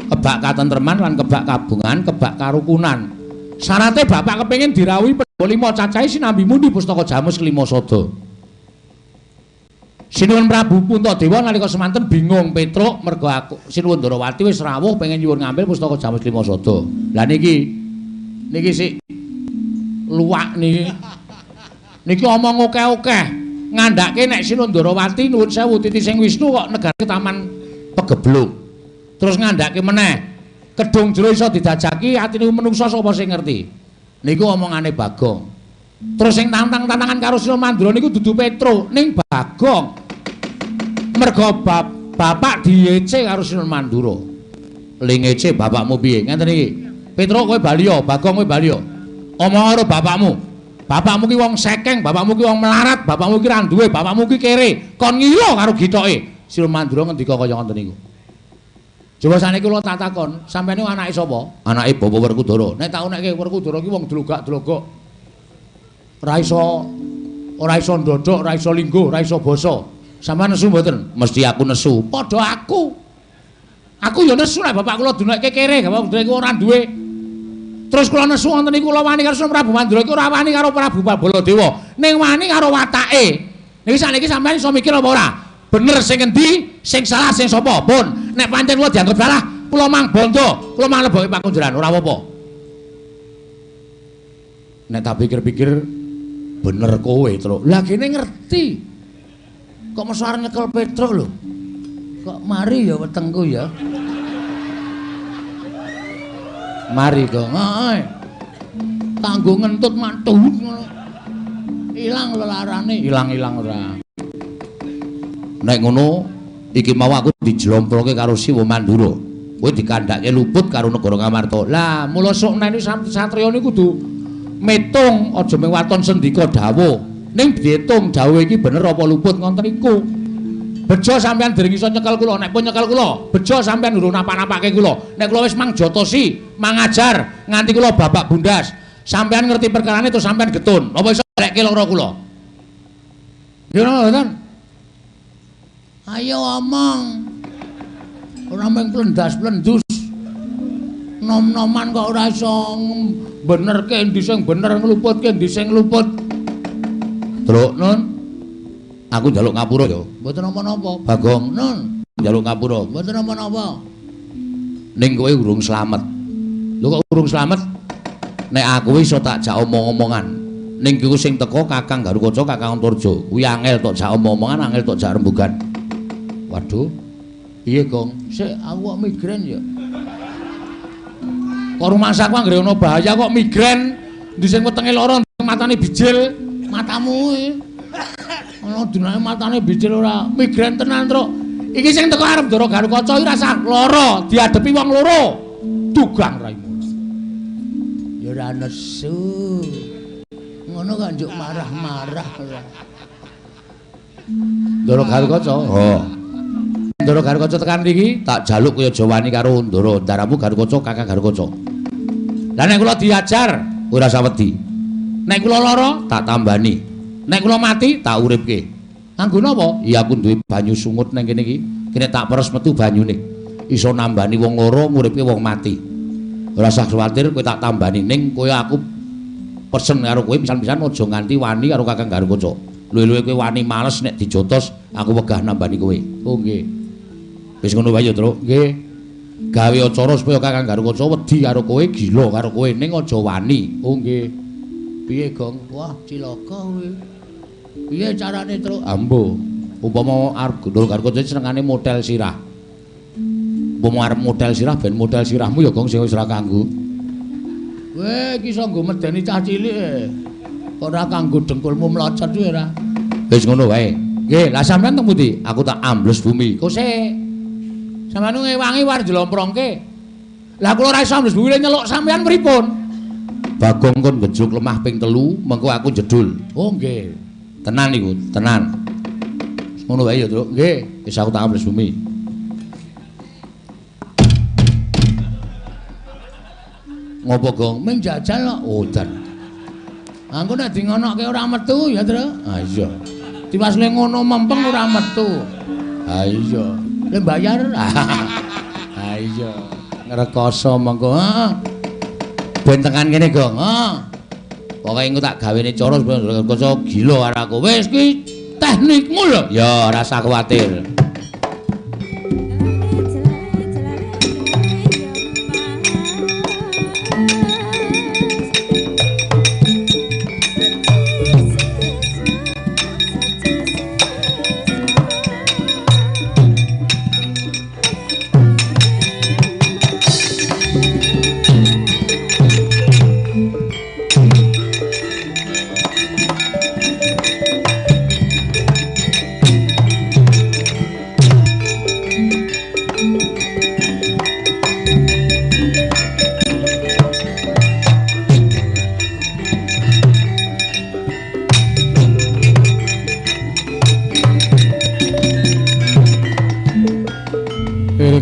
Speaker 1: Kebak katentreman lan kebak kabungan, kebak karukunan. Syarate bapak kepengin dirawuhi Pandhawa lima cacahe sinambi mundhi pustaka Jamus Klimasada. Sinuwun Prabu Puntadewa nalika semanten bingung Petruk mergo aku Sinuwun Ndarawati wis rawuh pengen nyuwun ngambil pustaka Jamus Klimasada. Lah niki niki sik luwak niki. Niki omong akeh-akeh ngandhake nek Sinuwun Ndarawati nuwun sewu titi sing Wisnu kok negara taman pegebluk. Terus ngandhake meneh kedung jero iso didajaki atine menungsa sapa sing ngerti. Niku omongane Bagong. Terus sing tantang-tantangan karo Sinuwun Mandura niku dudu Petruk ning Bagong. Mergo bapak diece karo Sinuwun Mandura. Le ngece bapakmu piye? Ngenten iki. Petruk kowe bali ya, Bagong kowe bali ya. Omong karo bapakmu. Bapakmu ki wong sekeng, bapakmu ki wong melarat, bapakmu ki ra duwe, bapakmu ki kere. Kon ngilo karo githoke. Sinuwun Mandura ngendika kaya ngoten niku. Coba saniki kula tak takon, sampeyan niku anake sapa? Anake Bapak Werkudara. Nek tak unekke Werkudara ki wong dlogak-dlogok. Ora iso ndodhok, ora iso lingguh, ora iso basa. Sampeyan nesu mboten? Mesti aku nesu. Padha aku. Aku ya nesu nek bapak kula dunekke kere, bapak kula ora duwe. Terus kula nesu wonten niku kula wani karo Prabu Mandura iku ora wani karo Prabu Baladewa, ning wani karo watake. Niki sakniki sampeyan iso mikir apa ora? Bener sing endi, sing salah sing sapa? Pun, nek pancen kula dianggep salah, kula mang bondo, kula mang leboke pakunjaran, ora apa-apa. Nek tak pikir-pikir bener kowe, Truk. Lah kene ngerti. Kok meso arep nyekel Petruk lho. Kok mari ya wetengku ya. Mari kok. Heeh. Kanggo ngentut mantu ngono. Ilang lelarane, ilang-ilang ora. Nek ngono iki mau aku dijlomploke karo Siwa Mandura. Kowe dikandhake luput karo negara Ngamarta. Lah, mula sok nek satriya niku kudu metung, aja mung waton sendika dawuh. Ning diitung dawuh iki bener apa luput ngoten niku. Bejo sampean dereng iso nyekel kula, nek pun nyekel kula, bejo sampean urung napa-napake kula. Nek kula wis mangjotosi, mangajar nganti kula babak bundas. Sampean ngerti perkarane terus sampean getun. Apa iso lekke lara kula? Nggih mboten? Ayo omong. Ora mung plendas-plendus. Nom-noman kok ora iso benerke endi sing bener ngluputke endi sing luput. Truk nun. Aku njaluk ngapura ya. Mboten napa-napa. Bagong, nun. Njaluk ngapura. Mboten napa-napa. Ning kowe urung slamet. Lho kok urung slamet? Nek aku iso tak jak omong-omongan. Ning iku sing teko Kakang Garukaca, Kakang Antarja. Kuwi angel tok jak omong-omongan, angel tok jak rembugan. Waduh. Piye, Gong? Sik aku kok migrain ya. Kok rumangsaku anggere ana bahaya kok migrain. Endi sing wetenge lara, matane bijil, matamu kuwi. Ana dunane matane bijil ora migrain tenan, Truk. Iki sing teko arep Ndara Garukaca iki rasah lara, diadepi wong loro. Dugang raimu.
Speaker 5: Ya ora nesu. Ngono kok njuk marah-marah ora.
Speaker 1: Ndara Garukaca. Oh. Ndara Garukaca tekan mriki tak jaluk kaya aja wani karo Ndara Ndaramu Garukaca, Kakang Garukaca. Lah nek kula diajar ora usah wedi. Nek kula lara tak tambani. Nek kula mati tak uripke. Nganggo napa? Iya aku duwe banyu sungut nang kene iki. Kene tak peres metu banyune. Iso nambani wong loro, nguripke wong mati. Ora usah kuwatir kowe tak tambani ning kowe aku pesen karo kowe pisan-pisan aja nganti wani karo Kakang Garukaca. Luwe-luwe kowe wani males nek dijotos aku wegah nambani kowe. Oh nggih. Wis ngono wae ya, Truk. Nggih. Gawe acara supaya Kakang Garukaca wedi karo kowe, gila karo kowe ning aja wani. Oh nggih.
Speaker 5: Piye, Gong? Wah, cilaka kowe. Piye carane, Truk?
Speaker 1: Ambo. Upama arep Ndara Garukaca senengane model sirah. Upama arep model sirah ben model sirahmu ya, Gong, sing wis ora kanggo.
Speaker 5: Weh, iki iso nggo medeni cah cilik e. Ora kanggo dengkulmu mlocot kuwi ora.
Speaker 1: Wis ngono wae. Nggih, lah sampean teng pundi? Aku tak ambles bumi.
Speaker 5: Kok sik. Sampeyan ngewangi war jlomprongke. Lah kula ora iso ambles bumi nyeluk sampean pripun?
Speaker 1: Bagong kon gejluk lemah ping 3, mengko aku jedul.
Speaker 5: Oh nggih.
Speaker 1: Tenan iku, tenan. Ngono wae ya, Truk.
Speaker 5: Nggih,
Speaker 1: wis aku tak ambles bumi. Ngopo, Gong?
Speaker 5: Ming jajal kok.
Speaker 1: Oh, jan.
Speaker 5: Aku nek di ngonoke ora metu ya, Truk.
Speaker 1: Ah iya.
Speaker 5: Tiwas le ngono mempeng ora metu.
Speaker 1: Ah iya.
Speaker 5: Le bayar. Ah iya.
Speaker 1: Ngrekoso mengko. Heeh. Ben tekan kene, Gong.
Speaker 5: Heeh.
Speaker 1: Pokoke engko tak gawene cara supaya Garukaca gila karo aku. Wis kuwi teknikmu lho. Ya, ora usah kuwatir.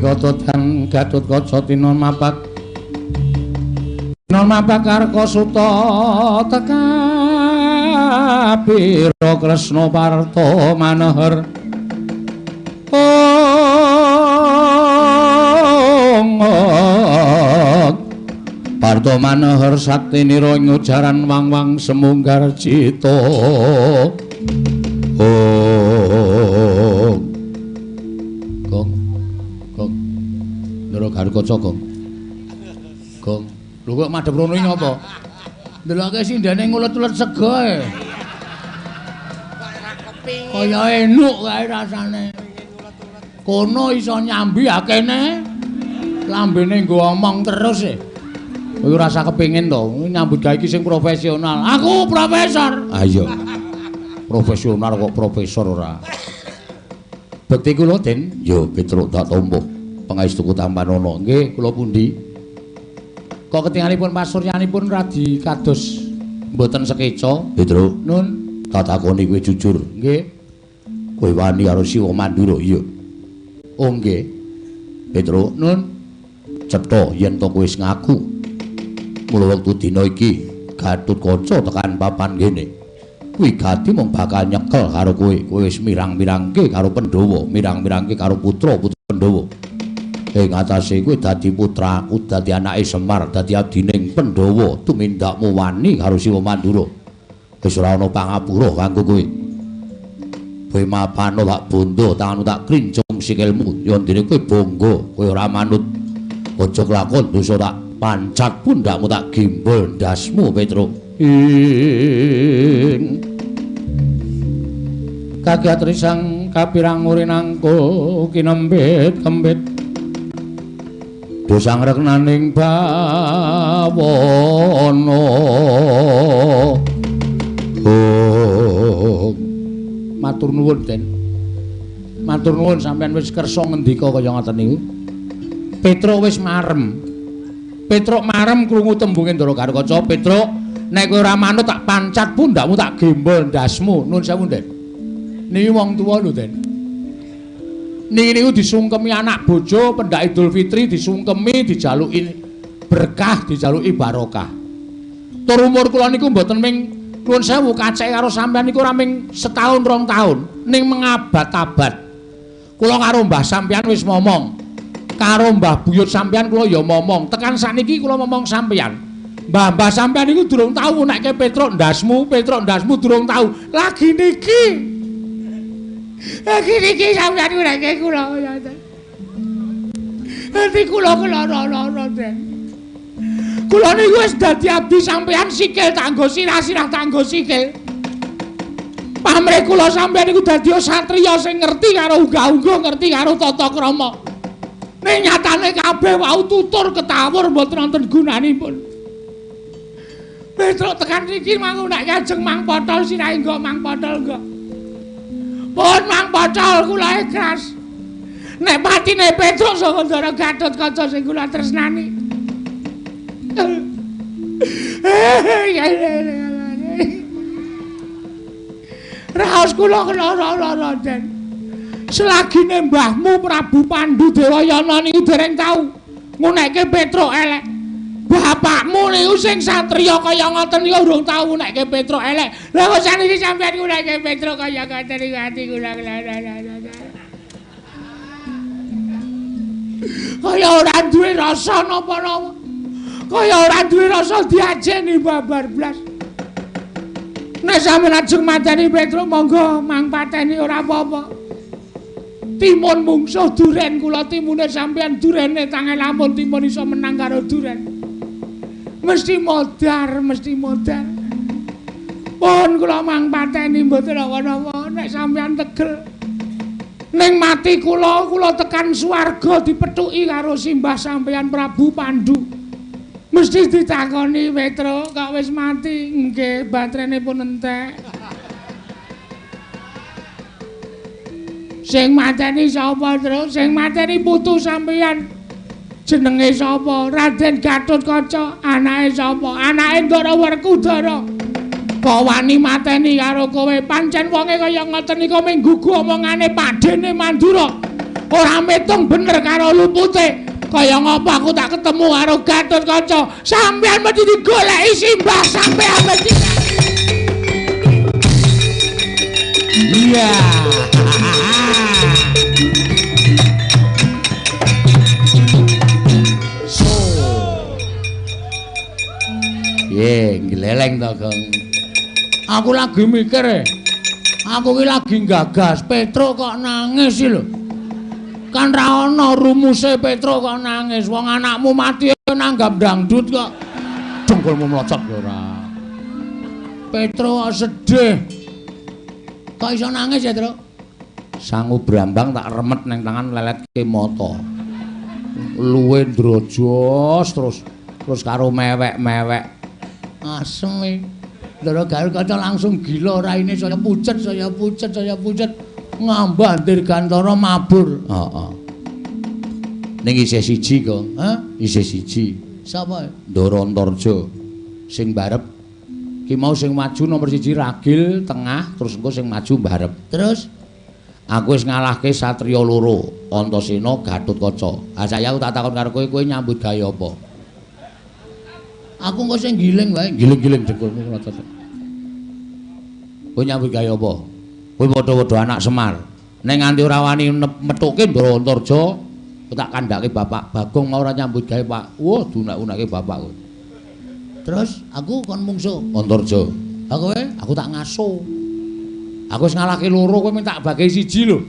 Speaker 5: Katotan Gatotkaca tinon mapak tinon mapak Karka Suta tekabira Kresna Parta Manohar.
Speaker 1: Parta Manohar saktinira ing ujaran wang-wang semunggar cita. Oh. Gong. Gong. Ndara Garukaca, Gong. Gong.
Speaker 5: Lho kok madhep rono iki ngapa? Ndeloke sindene ngulet-ulet sego e. Kaya enuk kae rasane. Kono iso nyambi akene. Lambene nggo omong terus e.
Speaker 1: Kowe ora usah kepengin to, nyambut gawe iki sing profesional.
Speaker 5: Aku profesor.
Speaker 1: Ah iya. Profesional kok profesor ora. Bekti kula, Den. Yo Petruk tak tampa. Pangaestuku tampanana. Nggih, kula pundi?
Speaker 5: Kok ketingalipun pasuryanipun radi kados
Speaker 1: mboten sekeca, Petruk.
Speaker 5: Nun,
Speaker 1: tak takoni kowe jujur.
Speaker 5: Nggih.
Speaker 1: Kowe wani karo Siwa Mandura? Iya. Oh nggih. Petruk,
Speaker 5: nun,
Speaker 1: cetha yen to kowe wis ngaku. Mula wektu dina iki Gatotkaca tekan papan kene. Kuwi gati mung bakal nyekel karo kowe. Kowe wis mirang-mirangke karo Pandhawa, mirang-mirangke karo putra-putra Pandhawa. Ing atase kowe dadi putraku, dadi anake Semar, dadi adining Pandhawa, tumindakmu wani karo Siwa Mandura. Wis ora ana pangapura kanggo kowe. Kowe mapano tak bondo, tanganmu tak krincung sikilmu. Yen dene kowe bangga, kowe ora manut. Aja kelakon dosa tak pancat pundakmu tak gembol ndasmu Petruk. Ing kagiat risang kapirang urinangko kinembit kembit dosang reknaning bawana. Oh. Matur nuwun, Den. Matur nuwun sampeyan wis kersa ngendika kaya ngoten niku. Petruk wis marem. Petruk marem krungu tembunge Ndara Gatotkaca. Petruk, nek kowe ora manut tak pancat pundakmu tak gembol ndasmu. Nuwun sewu, Den. Niki wong tuwa lho, Den. Niki niku disungkemi anak bojo pendak Idul Fitri, disungkemi, dijaluki berkah, dijaluki barokah. Tur umur kula niku mboten ming nuwun sewu kacek karo sampeyan niku ora ming setahun rong tahun, ning mengabad-abad. Kula karo mbah sampeyan wis momong. Karo mbah buyut sampeyan kula ya momong. Tekan sakniki kula momong sampeyan. Mbah-mbah sampeyan niku durung tau ngunekke Petruk ndasmu, Petruk ndasmu durung tau. Lagi niki. Lagi niki sampeyan ngunekke kula ya. Ati kula lara-lara, Den. Kula niku wis dadi abdi sampeyan sikil tanggo sirah, sirah tanggo sikil. Pamrih kula sampeyan niku dadi satriya sing ngerti karo unggah-ungguh, ngerti karo tata krama. Ning nyatane kabeh wau tutur ketawur mboten wonten gunanipun. Petruk tekan niki mangu nek kajeng Mang Potol sirahe nggo Mang Potol nggo. Pun Mang Potol kula ikhlas. Nek patine Petruk saka Ndara Gatotkaca sing kula tresnani. Raos kula lara-lara, Den. Selagine mbahmu Prabu Pandu Dewayana niku dereng tau ngunekke Petruk elek. Bapakmu niku sing satriya kaya ngoten niku urung tau ngunekke Petruk elek. Lah kok saniki sampeyan ngunekke Petruk kaya ngoten niku ati kula lara-lara. Kaya ora duwe rasa napa-napa. Kaya ora duwe rasa diajeni babar blas. Nek sampeyan ajeng mateni Petruk monggo mang pateni ora apa-apa. Timun mungsuh duren kula timune sampeyan durene tange lamun timun iso menang karo duren. Mesti modar, mesti modar. Pun kula mang pateni mboten napa-napa nek sampeyan tegel. Ning mati kula, kula tekan swarga dipethuki karo simbah sampeyan Prabu Pandu. Mesti ditakoni Petruk kok wis mati, nggih baterene pun entek. Sing mateni sapa, Truk? Sing mateni putu sampeyan. Jenenge sapa? Raden Gatotkaca. Anake sapa? Anake Ndara Werkudara. Kok wani mateni karo kowe? Pancen wonge kaya ngoten niku mung gugu omongane padene Mandura. Ora metung bener karo lupute. Kaya ngapa aku tak ketemu karo Gatotkaca? Sampeyan mesti digoleki simbah sampeyan mesti. Iya. So. Ye, gleleng to, Gong. Aku lagi mikir. Aku ki lagi gagas Petruk kok nangis iki lho. Kan ra ana rumuse Petruk kok nangis. Wong anakmu mati nanggap dangdut kok. Dengkulmu mlocot ya ora. Petruk kok sedih. Kok iso nangis ya, Truk? Sangu brambang tak remet nang tangan leletke mata. Luwe ndrojos terus karo mewek-mewek. Asem iki. Ndara Gatotkaca langsung gila raine saya pucet, saya pucet, saya pucet. Ngambah Dirgantara mabur. Heeh. Ning isih siji kok. Hah? Isih siji. Sapa? Ndara Antarja. Sing barep ki mau sing maju nomor siji Ragil tengah, terus engko sing maju barep. Terus aku wis ngalahke satriya loro, Antasena Gatotkaca. Ha saya aku tak takon karo kowe, kowe nyambut gawe apa? Aku engko sing giling wae, giling-giling dengkulmu mlocot. Kowe nyambut gawe apa? Kowe padha-padha anak Semar. Nek nganti ora wani methuke Ndara Antarja, tak kandhake bapak Bagong mau ora nyambut gawe, Pak. Wah, dunak-unake bapak kowe. Terus aku kon mungsuh Antarja. Ha kowe? Aku tak ngaso. Aku wis ngalahke loro kowe minta bagi siji lho.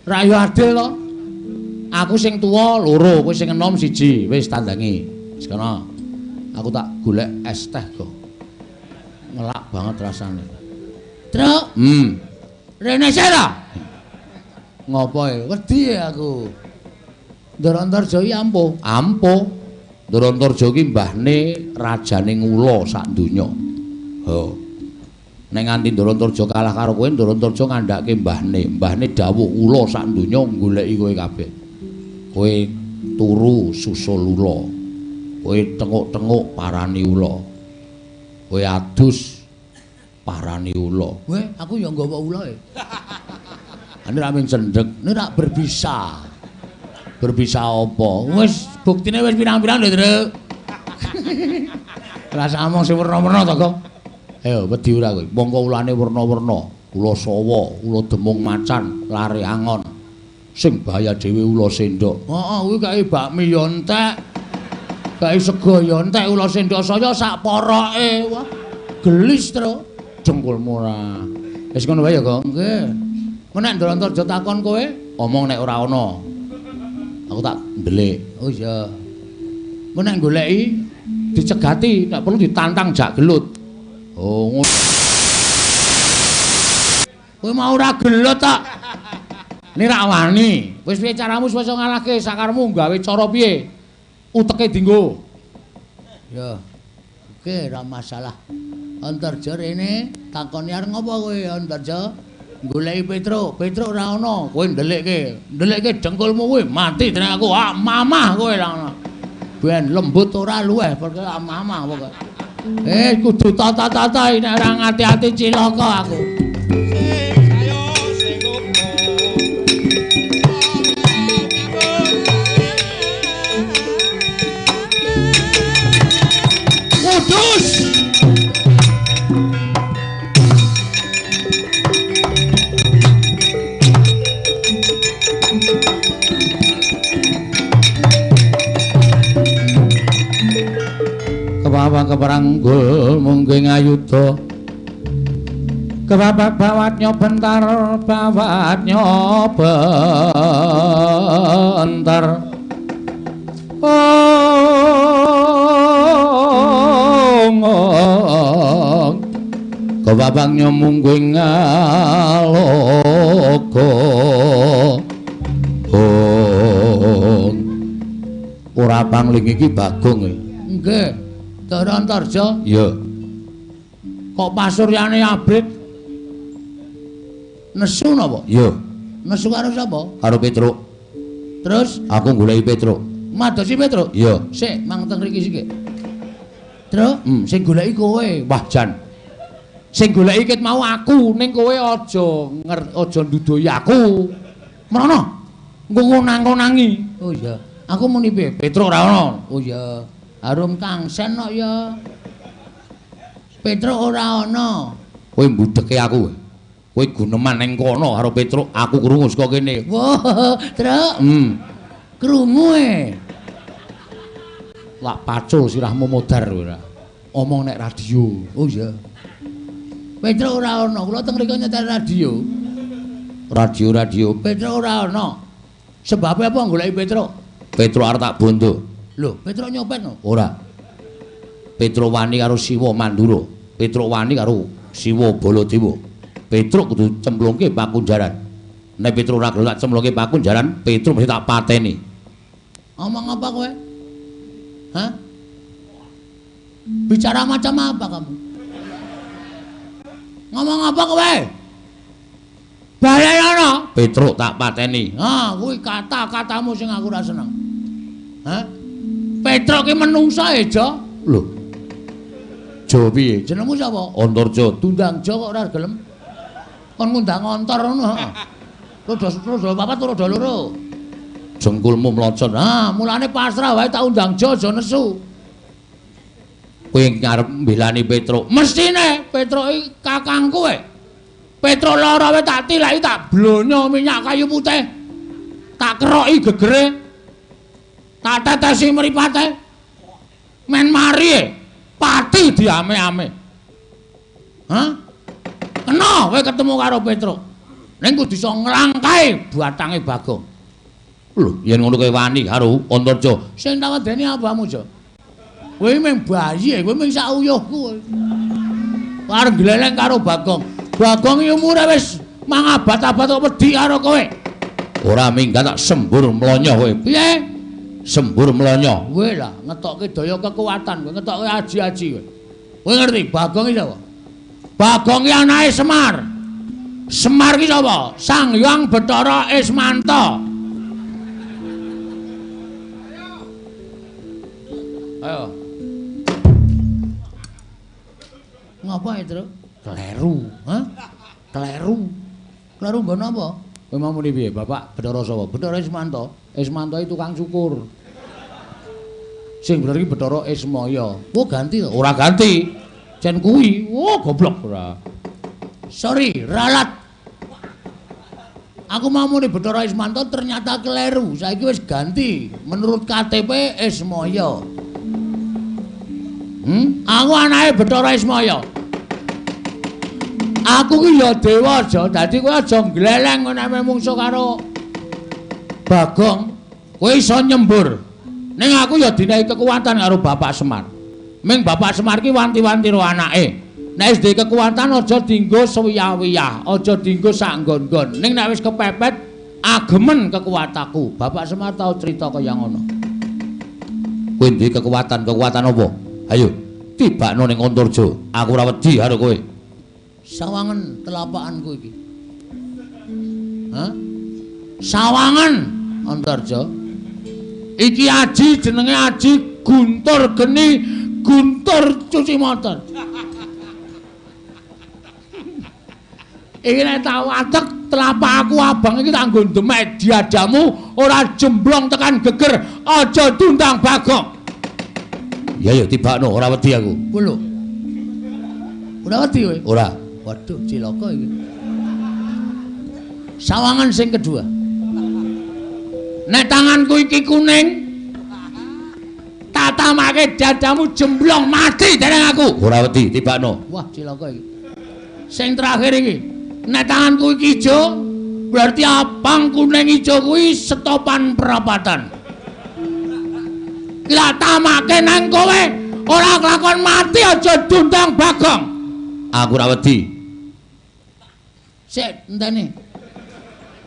Speaker 1: Ra yo adil to. Aku sing tuwa loro, kowe sing enom siji. Wis tandangi. Wis kono. Aku tak golek es teh kok. Ngelak banget rasane.
Speaker 5: Truk. Rene sik ta?
Speaker 1: Ngopo e? Wedi aku. Ndara Antarja iki ampuh. Ampuh. Ndara Antarja iki mbahne rajane ngula sak donya. Ha. Nek nganti Ndara Antarja kalah karo kowe, Ndara Antarja ngandhake mbahne. Mbahne dawuh ula sak donya goleki kowe kabeh. Kowe turu susul ula. Kowe tenguk-tenguk parani ula. Kowe adus parani ula.
Speaker 5: Weh, aku ya nggawa ula e.
Speaker 1: Ane ra mung cendhek,
Speaker 5: ne rak berbisa.
Speaker 1: Berbisa apa?
Speaker 5: Wis buktine wis pirang-pirang lho, Truk.
Speaker 1: Rasa omong sing werna-werna to, Kok. Ayo wedi ora kowe. Mongko ulane werna-werna, ula sawa, ula demung macan, lare angon. Sing bahaya dhewe ula sendok.
Speaker 5: Heeh, kuwi kae bakmi yo entek. Kae sego yo entek, ula sendok saya sak poroke. Wah, gelis, Truk.
Speaker 1: Dengkulmu ora. Wis ngono wae ya, Kok.
Speaker 5: Nggih. Engko nek Ndara Antarja takon kowe,
Speaker 1: omong nek ora ana. Aku tak ndelik.
Speaker 5: Oh iya. Engko nek goleki
Speaker 1: dicegati, nek perlu ditantang jak gelut. Oh, ngono.
Speaker 5: Kowe mau ora gelut tok.
Speaker 1: Ini rak wani. Wis piye caramu wis iso ngalahke sakarmu gawe cara piye? Uteke dinggo.
Speaker 5: Ya. Oke, ora masalah. Antarja rene takoni arep ngopo kowe Antarja? Goleki Petruk, Petruk ora ana,
Speaker 1: kowe ndelikke. Ndelikke dengkulmu kowe mati jeneng aku. Ah, mamah kowe lah ngono.
Speaker 5: Ben lembut ora luweh perkara mamah pokoke. Kudu tata-tata nek ora ngati-ati cilaka aku.
Speaker 1: Kudus. Kepawang keperanggul mungguing ayuda. Kebabak bawatnya bentar, bawatnya bentar. Oh, kebabaknya mungguing ngaloka. Oh, ora pangling iki Bagong.
Speaker 5: Nggih. Ndara Antarja?
Speaker 1: Iya.
Speaker 5: Kok pasuryane abrit? Nesu napa?
Speaker 1: Iya.
Speaker 5: Nesu karo sapa?
Speaker 1: Karo Petruk.
Speaker 5: Terus
Speaker 1: aku goleki Petruk.
Speaker 5: Madosi Petruk?
Speaker 1: Iya.
Speaker 5: Sik, mang teng mriki sik. Truk, sing goleki kowe.
Speaker 1: Wah, jan. Sing goleki ket mau aku, ning kowe aja aja nduduhi aku. Mrono. Engko ngonang-ngonangi.
Speaker 5: Oh iya. Aku muni piye?
Speaker 1: Petruk ora ono.
Speaker 5: Oh iya. Harum kangsen kok ya. Petruk ora ana.
Speaker 1: Kowe mbudeke aku. Kowe guneman ning kono karo Petruk, aku krungu saka kene.
Speaker 5: Wah, Truk. Krungu e.
Speaker 1: Lak pacul sirahmu modar ora. Omong nek radio.
Speaker 5: Oh iya. Petruk ora ana, kula teng mriku nyetel radio.
Speaker 1: Radio-radio.
Speaker 5: Petruk ora ana. Sebabe apa goleki Petruk?
Speaker 1: Petruk arep tak bondo.
Speaker 5: Lho, Petruk nyopet no?
Speaker 1: Ora. Petruk wani karo Siwa Mandura. Petruk wani karo Siwa Baladewa. Petruk kudu cemplungke pakunjaran. Nek Petruk ora gelem tak cemplungke pakunjaran, Petruk mesti tak pateni.
Speaker 5: Omong apa kowe? Hah? Bicara macam apa kamu? Ngomong apa kowe? Balenono.
Speaker 1: Petruk tak pateni.
Speaker 5: Ah, kuwi kata-katamu sing aku ora seneng. Hah? Petruk ki menungsa e, Jo.
Speaker 1: Lho. Jo piye?
Speaker 5: Jenengmu sapa?
Speaker 1: Antarja.
Speaker 5: Dundang Jo kok ora gelem. Kon ngundang antar ngono, heeh. Roda papat roda loro.
Speaker 1: Jengkulmu mlocot.
Speaker 5: Ah, mulane pasrah wae tak undang Jo aja nesu.
Speaker 1: Kowe arep mbelani Petruk.
Speaker 5: Mestine Petruk iki kakangku e. Petruk lara wae tak tilaki tak blonyo minyak kayu putih. Tak keroki gegere. Tak tetesi mripate. Men mari e. Pati diame-ame. Hah? Kena kowe ketemu karo Petruk. Ning kudu iso nglangkahi batange Bagong. Lho, yen ngono kowe wani karo Antarja. Sing tak wedeni apamu, Jo? Kowe mung bayi, kowe mung sak uyuhku. Arep gleleng karo Bagong. Bagong iki umure wis mangabad-abad kok wedi karo kowe. Ora minggat tak sembur mlonyo kowe. Piye? Sembur mlonyo. Kowe lah ngetokke daya kekuatan, kowe ngetokke aji-aji kowe. Kowe ngerti Bagong iki sapa? Bagong iki anake Semar. Semar ki sapa? Sang Hyang Bathara Ismanta. Ayo. Ngapa ya, Truk? Kleru, ha? Kleru. Kleru nggon apa? Kowe mau muni piye? Bapak Bathara sapa? Bathara Ismanta. Ismanta iki tukang cukur. Sing bener iki Bathara Ismaya. Oh, ganti to? Ora ganti. Jen kuwi. Oh, goblok ora. Sorry, ralat. Aku mau muni Bathara Ismanta ternyata keliru. Saiki wis ganti. Menurut KTP Ismaya. Aku anake Bathara Ismaya. Aku ki ya dewa aja, dadi kowe aja ngleleng nek mungsuh karo Bagong. Kowe iso nyembur. Ning aku ya dinehi kekuatan karo Bapak Semar. Ming Bapak Semar ki wanti-wanti ro anake. Nek wis duwe kekuatan aja dienggo suwiyah-wiyah, aja dienggo sak nggon-nggon. Ning nek wis kepepet agemen kekuatanku. Bapak Semar tau crita kaya ngono. Kowe duwe kekuatan, kekuatan apa? Ayo, tibakno ning Antarja. Aku ora wedi karo kowe. Sawangen telapakanku iki. Hah? Sawangen Antarja. Iki aji jenenge aji Guntur Geni, Guntur cuci motor. Iki nek tak watek telapakku abang iki tak nggo ndemek diadamu ora jemblong tekan geger, aja diundang Bagong. Ya ya tibakno, ora wedi aku. Ku lho. Ora wedi kowe? Ora. Waduh, cilaka iki. Sawangan sing kedua. Nek tanganku iki kuning, tak tamake dadamu jemblong mati dereng aku. Ora wedi, tibakno. Wah, cilaka iki. Sing terakhir iki, nek tanganku iki ijo, berarti abang kuning ijo kuwi setopan perapatan. Lah tamake nang kowe ora kelakon mati aja diundang Bagong. Aku ora wedi. Sik, enteni.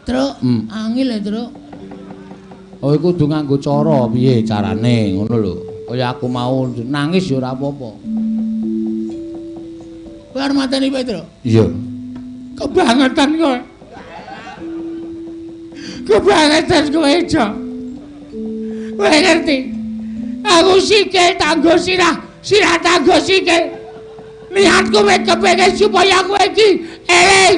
Speaker 5: Truk, angil ya, Truk. Oh, iku kudu nganggo cara piye carane ngono lho. Kaya aku mau nangis ya ora apa-apa. Kowe arep mateni Petro? Iya. Kebangetan kowe. Kebangetan kowe, Jo. Kowe ngerti? Aku sikil tanggo sirah, sirah tanggo sikil. Niatku kowe kepengin supaya kowe iki eling.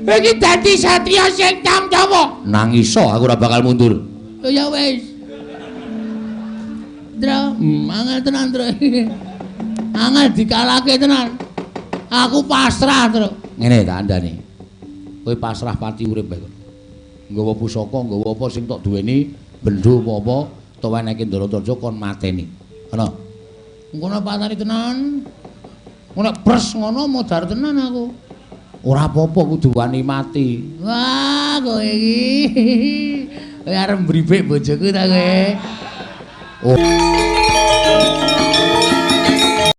Speaker 5: Kowe iki dadi satriya sing tamtawa. Nang iso aku ora bakal mundur. Ya wis. Tro, angel tenan, Tro. Angel dikalahke tenan. Aku pasrah, Tro. Ngene tak andani. Kowe pasrah pati urip bae. Nggawa pusaka, nggawa apa sing tok duweni, bendho apa-apa, utawa nek Ndara kon mateni. Ngono. Ngono patani tenan. Ngono pres ngono modar tenan aku. Ora apa-apa kudu wani mati. Wah, kowe iki. Kowe arep mbribik bojoku ta kowe? Oh.